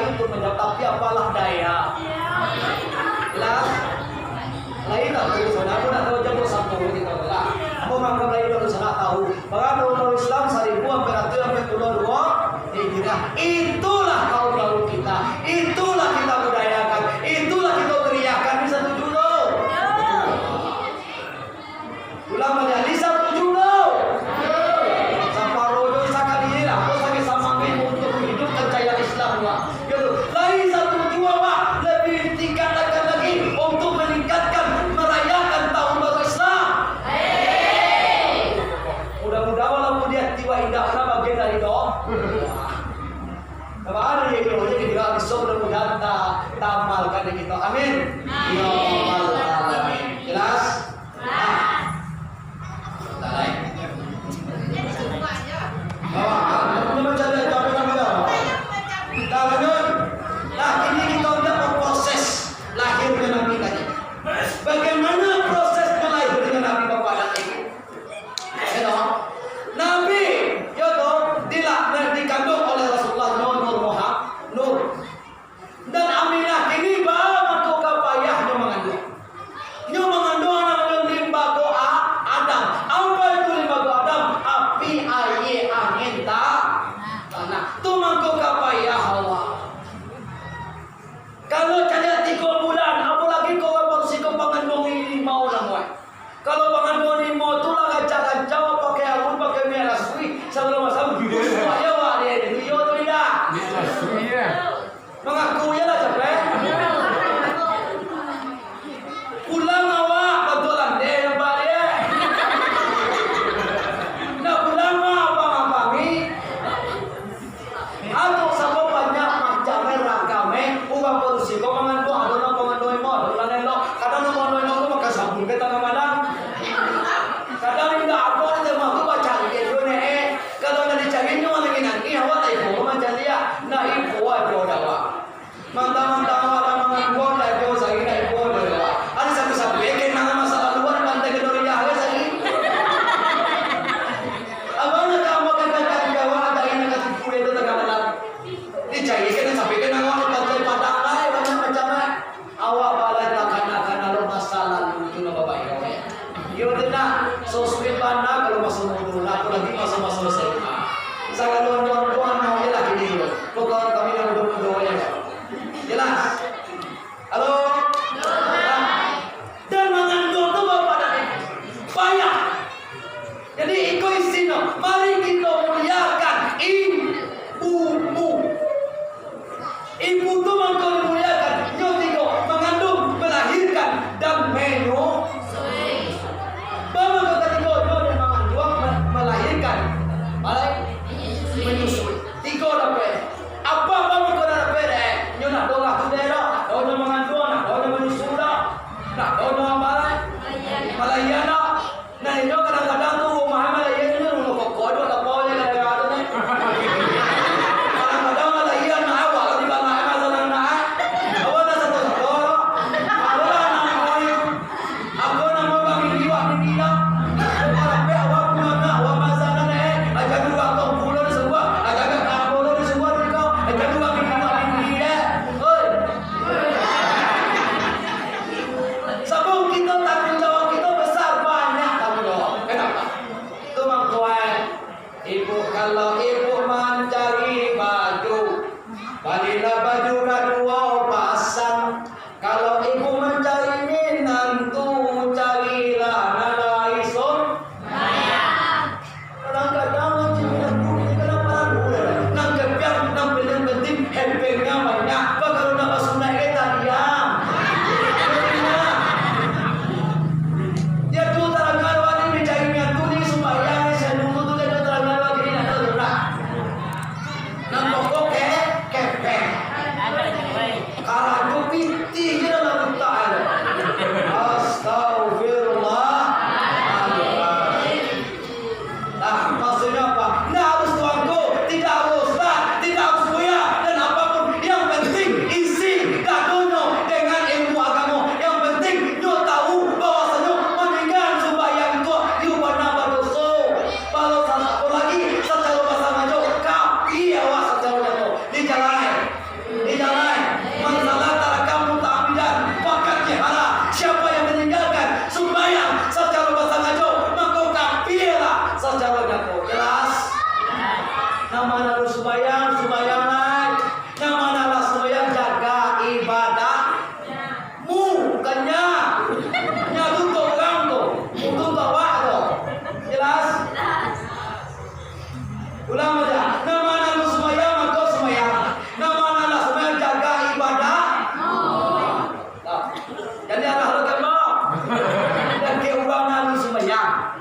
Untuk menjawab, tapi apalah daya. Jelas? Lain tak tahu, saudara, aku nak tahu jawab satu gitu lah. Aku makan lain dulu, sanak tahu. Bahkan umat Islam saribu ampai ratuih ampai puluah duo Hijrah. Itulah kaum baru kita. Itulah kita budayakan. Itulah kita teriakan. Bisa setuju tu? Ulang baliak, Lisa tuju tu. Saparoh jo sakali lah, aku sangat samangek untuk menghidupkan cahaya Islam lah. Gitu. Lain satu jua, Pak, lebih tingkatkan lagi untuk meningkatkan, merayakan tahun baru Islam. Mudah-mudahan walaupun dia tiwa indah, karena bagian dari doa. Kalau ada yang doa, dia tidak bisa, mudah-mudahan tak tamalkan di kita. Amin. Ya Rabbal Alamin. Jelas? Nah. Nah, lanjut. Nah, ini kita lihat proses lahirnya Nabi tadi. Bagaimana proses lahirnya Nabi Bapak dan Ibu? Ya toh? Nabi, ya toh, dilak-, dikandung oleh Rasulullah Nur, Nur Muhammad, Nur. Dan Aminah kini ba mangko ka payahnyo manganduang. Nyo manganduang namonyo limbago A-, Adam. Apa itu limbago Adam? Api, aia, angin, ta-, tanah. Tu mangko ka payah awak. Kalau caliak tigo bulan, apolagi kok urang baru siko panganduang limau namonyo. Kalau panganduang limau tu lah rancak-rancak, pakai arun, pakai minyak rasui, sagalo macam, iyo, iyo, iyo, iyo, tu indak? Minyak rasui, yo. Mangaku je lah capek. Pulang awak, bantuak landeh nampak dia. Nak pulang mah abang-abang ni. Ado samo banyak macam ragamnyo, urang padusi ko manganduang, ado nan manganduang limau, ado nan elok. Kadang nan manganduang limau tu makan sabun ka tangah malam. Kadang indak ado di rumah tu bacari je nyo, eh. Kalau nan dicari nyo nangih-nangih, awak tak ibo macam dia. Nak ibo ajo dek awak. Mantang-mantang awak lah manganduang, tak ibo sari, tak ibo doh. Ado satu-satu, eh, kenangan masa lalu, ado pantai Kedoriah, eh, sari. Abang nak ka, abang ka, ka, ka, ka, awak ado nan ka tipu, eh, tu tangah malam. Dicari, kena sampai kenangan di Pantai Padang, eh, banyak macam, eh. Awak balai takanak-kanak lo masa lalu tu lah, Bapak Ibu, eh. Yo, tu nak, so sweet bana kalau masa mudo lah, apolagi masa-masa S M A. Sagalo anduang-anduang, mau je lah kini lo. Pokok kami nan mudo-mudo, eh. Jelas? Halo? Dan manganduang tu bapak dan ibu. Payah. Jadi, iko isinyo. Mari kito muliakan ibumu. Ibu tu mangko dimuliakan. Nyo tigo, manganduang, malahirkan, dan menyusui. Ba mangko katigo, nyo nan manganduang, me-, malahirkan. Malai-, menyusui. Tigo dapek. Apa baru kau nak dapek, eh? Nyo nak doh lah tu deh doh. Nak doh nyo manganduang, nak doh nyo manyusu doh. Nak doh nyo amal, eh? Malaian doh. Nah, inyo kadang-kadang tu rumah malaian nyo rumah kokoh doh, lapau je kadang-kadang tu, eh. Kadang-kadang malaian nak awak lah di bawah, eh, masalah nak, eh. Awak nak satu-satu doh. Awak lah nak main. Apo namo bang ini, wak ini lah. Apo lapeh awak punyo anak, awak masalah, eh. Aja dulu wak tong pulo di sebuah. Nan ma nan alun sumbayang, sumbayang lai. Nan ma nan lah sumbayang, jaga ibadahmu. Kan nyo. Nyo tu untuak urang tu. Untuak awak tu. Jelas? Ulang baliak. Nan ma nan alun sumbayang, mako sumbayang. Nan ma nan lah sumbayang, jaga ibadah. Nah. Jadi, alah lo kama. Dakek urang nan alun sumbayang.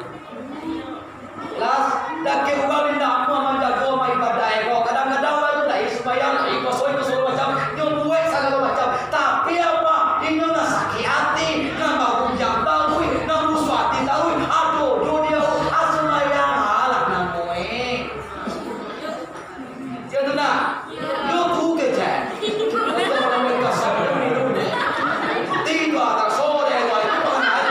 Jelas, dakek urang indak amuah manjago amal ibadah e ko. Kadang-kadang urang tu lai sumbayang, lai puaso, lai sagalo macam, nyo buek sagalo macam. Tapi apa? Inyo nan sakik ati, nan barundiang taruih, nan rusuah ati taruih, ado jo dia, ah, sumbayang alah namo e. Iyo tu nah. Yo tu kecek. Itu namanya kasar. Tiba tak sore, wah, itu pengenaan.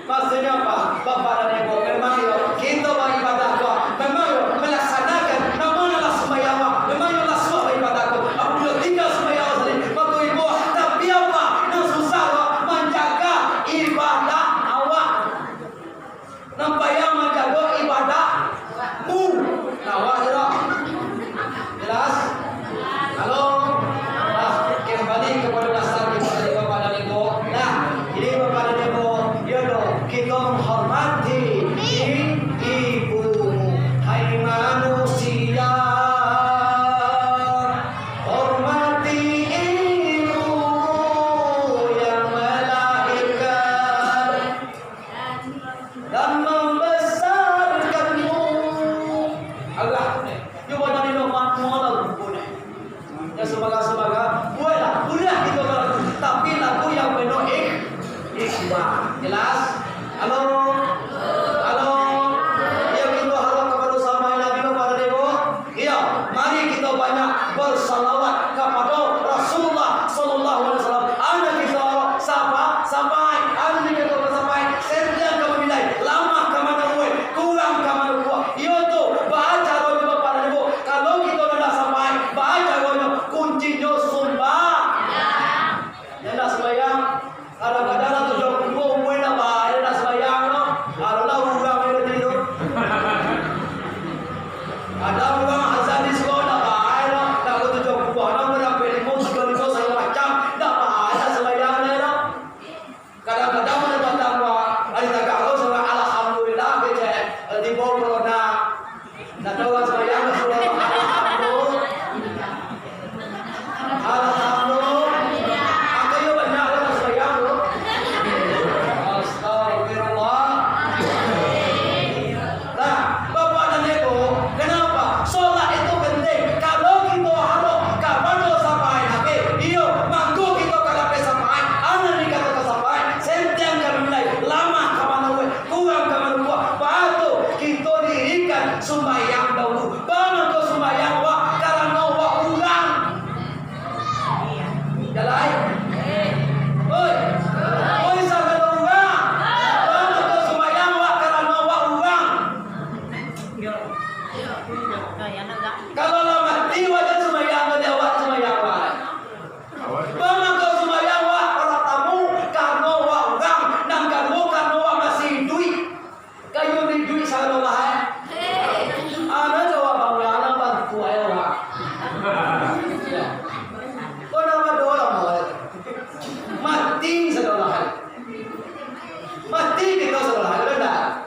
Maksudnya apa? Bapak dan Ibu, memang yo, kita beribadah ko, memang yo, melaksanakan, namun adalah sembahyang, memang yo lah suah beribadah ko. Apabila tidak sembahyang tadi, maka ibu, tapi apa? Nan susah ko, manjaga ibadah awak. Nan payah manjago ibadahmu. Nah, awak je lah. Jelas? Halo? Nah, kembali kepada dasar kita tadi, Bapak dan Ibu. Nah, jadi Bapak dan Ibu, yo doh, kita menghormati i-, ibumu. Hai manusia, hormati ibu yang melahirkan dan membesarkanmu. Alah, cubo dari lo manual lah buku ni. Ya, semoga-semoga, buatlah, buatlah kita lagu, tapi lagu yang penuh ik-, ikhlas. Jelas? Halo? Halo? Ya, kita harap kepada sama Nabi, kepada Dewa. Iyo, mari kito banyak bersalawat kapado Rasulullah sallallahu alaihi wasallam. Anak kito sapa-, sampai, anak kito sampai, sentiang ka mamilai, lamah ka mano kuaik, kurang ka mano kuat. Iyo tu, baa caronyo Bapak dan Ibu. Kalau kito ndak sampai, baa caronyo, kuncinyo sumba-, Nan ndak sumbayang, kadang-kadang lah tujuah puluah duo umua ndak ba-, ndak sumbayang tu. Alah urang yang tadi tu. Kadang urang azan di surau ndak ba-, ndak ba tujuah puluah, ndak ba ampek limo, tigo limo, sagalo macam, ndak ba, ndak sumbayang lai tu. Kadang-kadang urang batang, ari tagak tu surang alhamdulillah, kecek, tibo corona. Ndak tahu lah sumbayang, surang alhamdulillah. Alhamdulillah. Angka iyo banyak lah sumbayang tu. Astagfirullah. Nah, Bapak dan Ibu, kenapa? Solat itu penting. Kalau kito harok ka mano sampai Nabi, iyo, mangko kito ka dapek sampai. Anak dikatokan sampai, sentiang ka mamilai, lamah ka mano kuaik, kurang ka mano kuat. Baa tu, kito dirikan sumbayang dahulu. Baa mangko sumbayang wak karano wak urang. Jalai. Oi. Oi, sagalo urang. Baa mangko sumbayang wak karano wak urang. Kalau lah mati, wajar sumbayang, wajar awak sumbayang, wak. Baa mangko sumbayang wak para tamu, karano wak urang, nan kaduo karano wak masih iduik. Kayo iduik sagalo lah, eh. Anak jawab bangga, anak bantu, ayo, wak. Kau nama doa lah, mau, eh. Mati sagalo lah, eh. Mati kito sagalo lah, eh. Benar.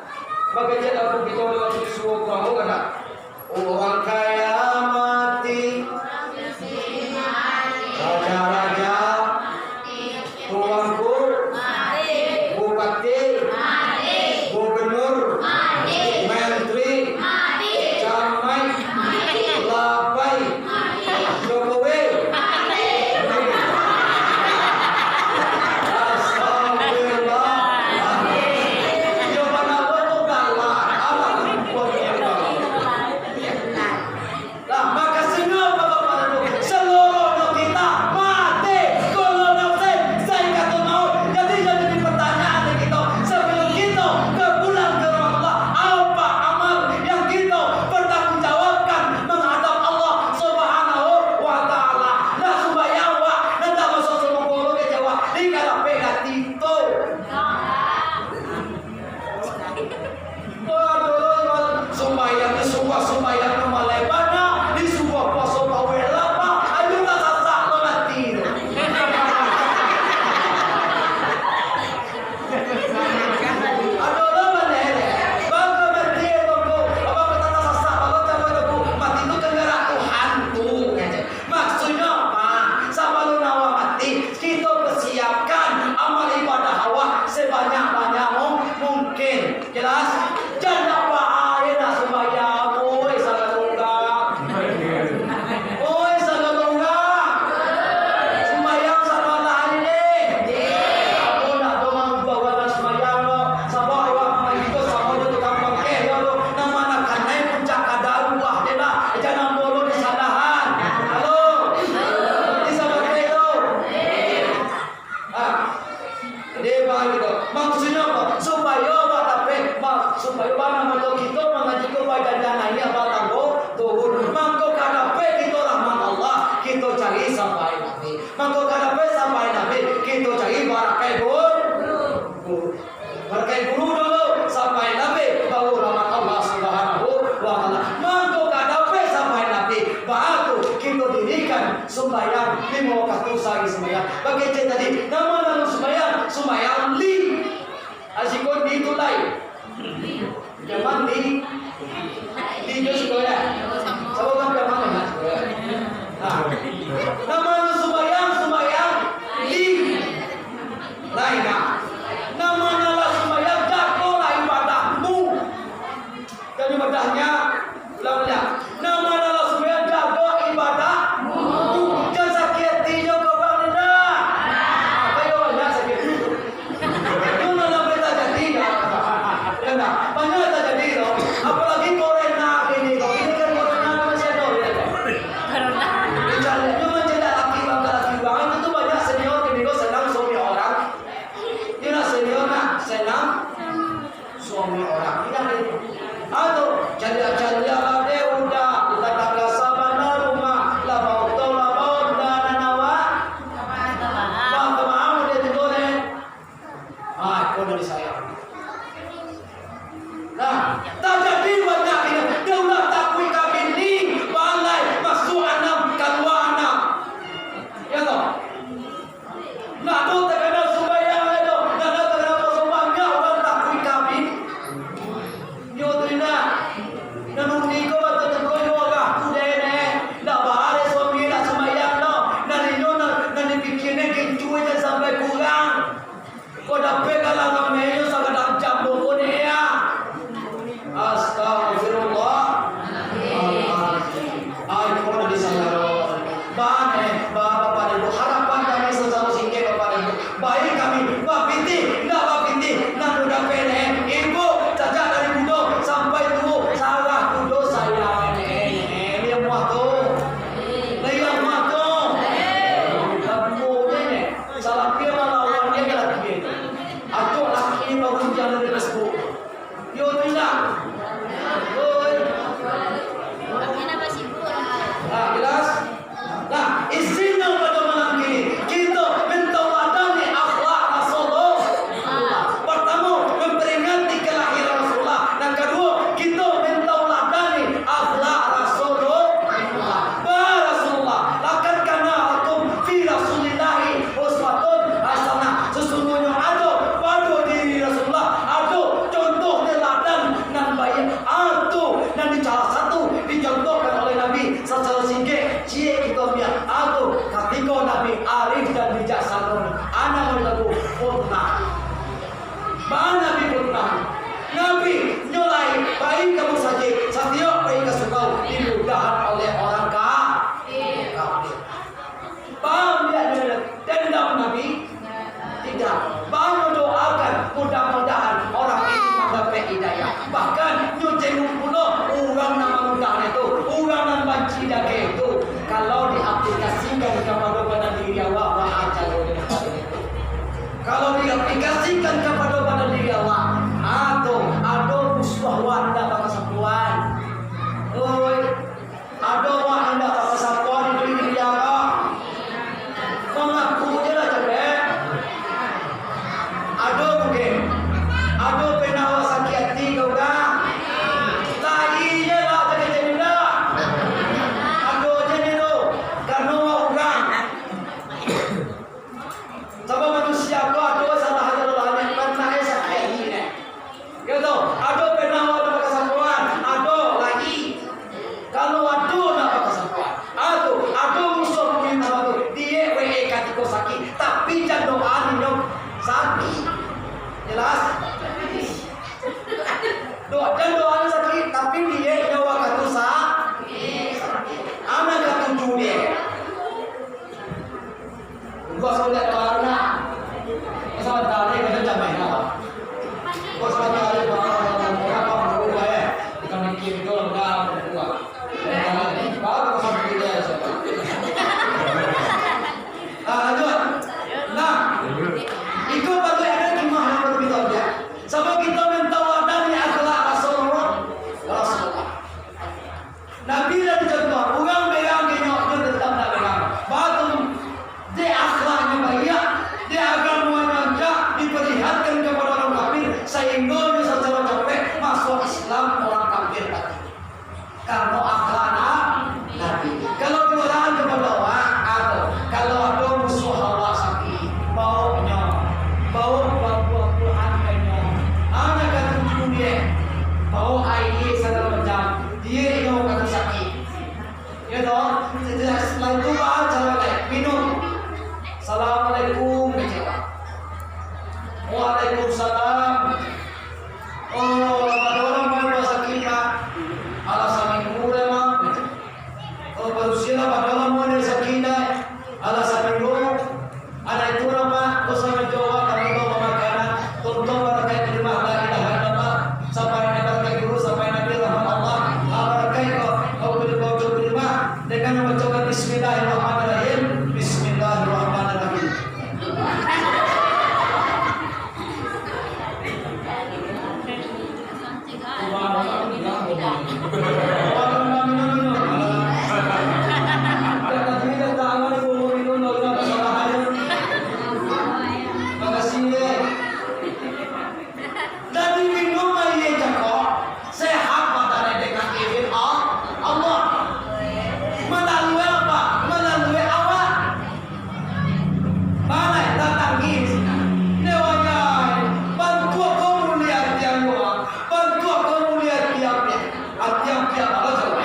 Bagaimana aku kito dalam susu kamu, kan? Urang kaya mati, raja-raja, tuanku, bupati, gubernur, menteri, camat, labai, Jokowi. Astagfirullah. Yo, mana lo tu galak? Alah, Mangko kito mangaji ko badandan naik, batanggo turun. Mangko ka dapek kito rahmat Allah, kito cari sapaik Nabi. Mangko ka dapek sapaik Nabi, kito cari barakaik guru. Barakaik guru dulu, sapaik Nabi, baru rahmat Allah Subhanahu wa Ta'ala. Mangko ka dapek sapaik Nabi, baa tu kito dirikan sumbayang limo wakatu sahari sumbayang. Bakecek tadi, nan ma nan sumbayang, sumbayang li. Asiko di tu lai. Jaman di, di jo siko ya. Samo kan jaman ya. Nah. Nan ma nan sumbayang, sumbayang li. Lain nah. Nan ma nan lah sumbayang, jago lah ibadahmu. Dan ibadahnyo, ulang baliak. Nan ma nan lah sumbayang, jago ibadahmu. Jan sakik ati jo ka urang, ndak. Kayo banyak sakik ati. Nyo malah boleh tajadi, ndak? Yo, ndak? Banyak tajadi, tu. Apolai korona kini, tu. Kini kan korona masih ado, yo. Korona. Nyo mancaliak laki urang ka laki urang. Itu tu banyak senior kini, tu, sanang suami urang. Iko lah senior, nak, sanang suami urang. Indak, deh. Ah, tu, caliak-caliak lah, deh, udah. Kita Alah. Dak tajui, dak tahu, ado minum, dak tahu masalah aja. Makasih, eh. Dari minum aia cako, sehat badan dengan izin Al-, Allah. Malalui apa? Malalui awak. Balai tatanggi di sinan. Dewa jai, bantuak ko mulia tiang doa, bantuak ko mulia tiang piak, tiang piak balo coba.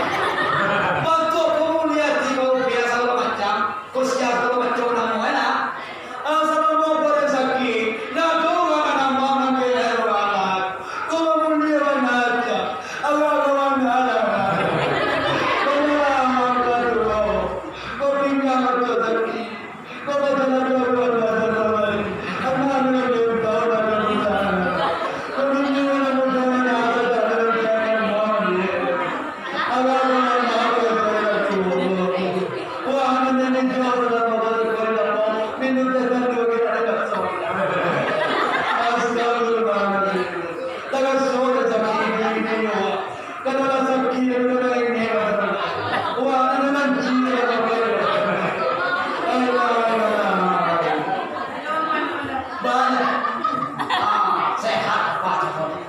Bantuak ko mulia tiang piak sagalo macam, ko sia sagalo macam namo lah. Asal mau barang sakit, nak doa nambah mangkilai rahmat. Ko mulia bana tiang, awak ko bana lah. Bana lah, bana lah. Ko pinggang ko sakit. Astagfirullahaladzim. Tagaso sakik ini, ini, ini, wah. Kadang sakik, kadang ini, kadang. Wah, kadang sakik, kadang ini. Alah, alah, alah. Banyak. Ah, sehat, Pak Jokowi.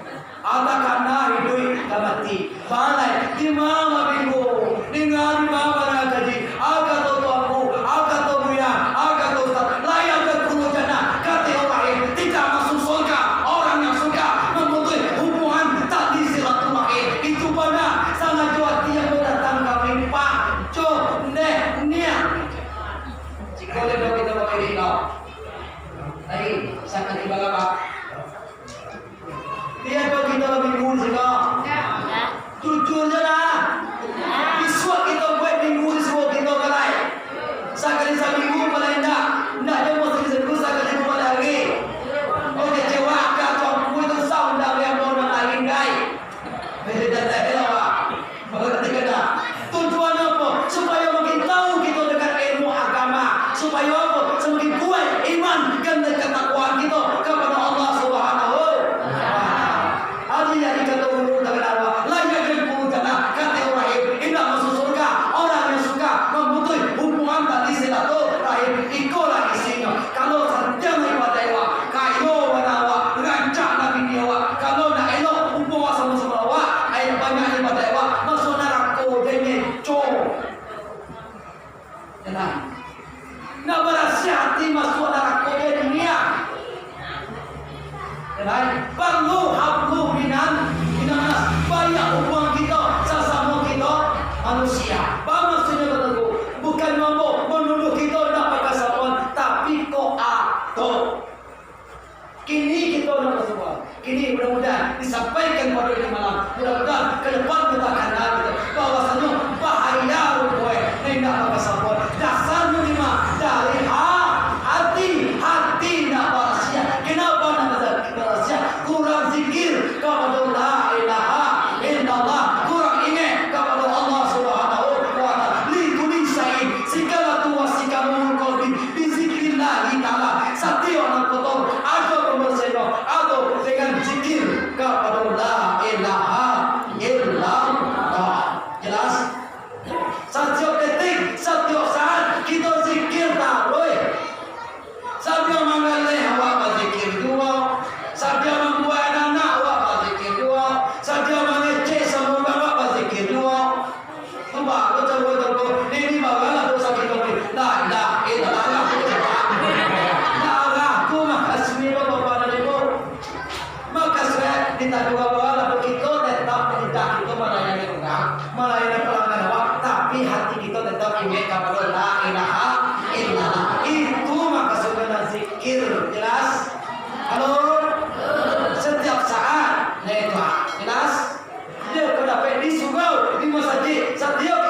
Ada kana hiduik ka mati. Balai, imam bingung. Danga imam bana kaji. Aka tu tuanku, aka tu buya, aka tu ustaz. Layak ke puluh jana, kata orang lain. Tidak masuk surga orang yang suka memutus hubungan tali silaturahim. Itu bana, sangajo hati yang datang kami, Pak. Cok, neh, niat. Jika ada kita pakai di kau. Tadi, sangat ibarat, Pak. Tiap kito minggu siko. Jujur je lah. Bisuak kito buek minggu di suruah kito kalai. Sakali saminggu pala indak. Indak je mau sakali saminggu, sakali duo kali hari. Oh, kecewa ka tuanku itu saudara yang mau nanain, kai. Beda dah lah, Pak. Maka ketika dah, tujuan apo? Supayo makin tahu kito dengan ilmu agama. Supayo apo? Samakin kuat iman dan ketakwaan kito kapado Allah Subhanahu wa Taala. Ado yang dikatakan guru dengan Allah, layak jadi guru jannah, kata Ibrahim, indak masuk surga orang yang suka memutus hubungan tali silaturahim. Ikolah isinyo. Kalau santiang ibadah awak, kayo bana awak, rancak lah bini awak. Kalau nak elok, umua samo-samo awak, ai banyak ibadah awak, masuak narako, dengeco. Tenang. Nak barasiah ati, masuak narako, dunia. Tenang. Parlu hablu minan, minan nas. Banyak hubungan kito, sasamo kito manusia. Apo mukasuiknyo, Bapak Ibu? Bukan mambo manuduah kito indak bakasabuan, tapi kok ado. Kini kito nak basuo. Kini mudah-mudahan disampaikan pado inyo malam. Mudah-mudahan ka depan kito akan tahu kito bahwasanyo bahaya rupo e, indak bakasabuan. Dasarnyo limo dari ha-, hati, hati indak barasiah. Kenapa indak barasiah? Kurang zikir kapado la ilaha illallah, kurang ingek kapado Allah Subhanahu wa Taala. Li kulli syai'in, sagalo tu wa sikanun qalbi, bizikrillahi ta'ala. Satiok nan kotor, ado pambarasiahnyo, ado dengan zikir kapado la ilaha illallah. Jelas? Satiok detik, satiok saat, kito zikir taruih. Sambil manggaleh, awak bazikir juo. Sambil mambuek anak, awak bazikir juo. Sambil mangecek samo urang, awak bazikir juo. Cubo, cubo, cubo. Ini barulah dosa kito ni. La ilaha illallah. Lah, aku makasih lo, Bapak dan Ibu. Mako, sudah ditantu Allah, kito tetap lidah kito malayani urang, malayani pelanggan awak, tapi hati kito tetap ingek kapado la ilaha illallah. Itu mukasuiknyo zikir. Jelas? Halo? Satiok saat. Nah, itu, ah. Jelas? Dia kau dapek di surau, di masajik, satiok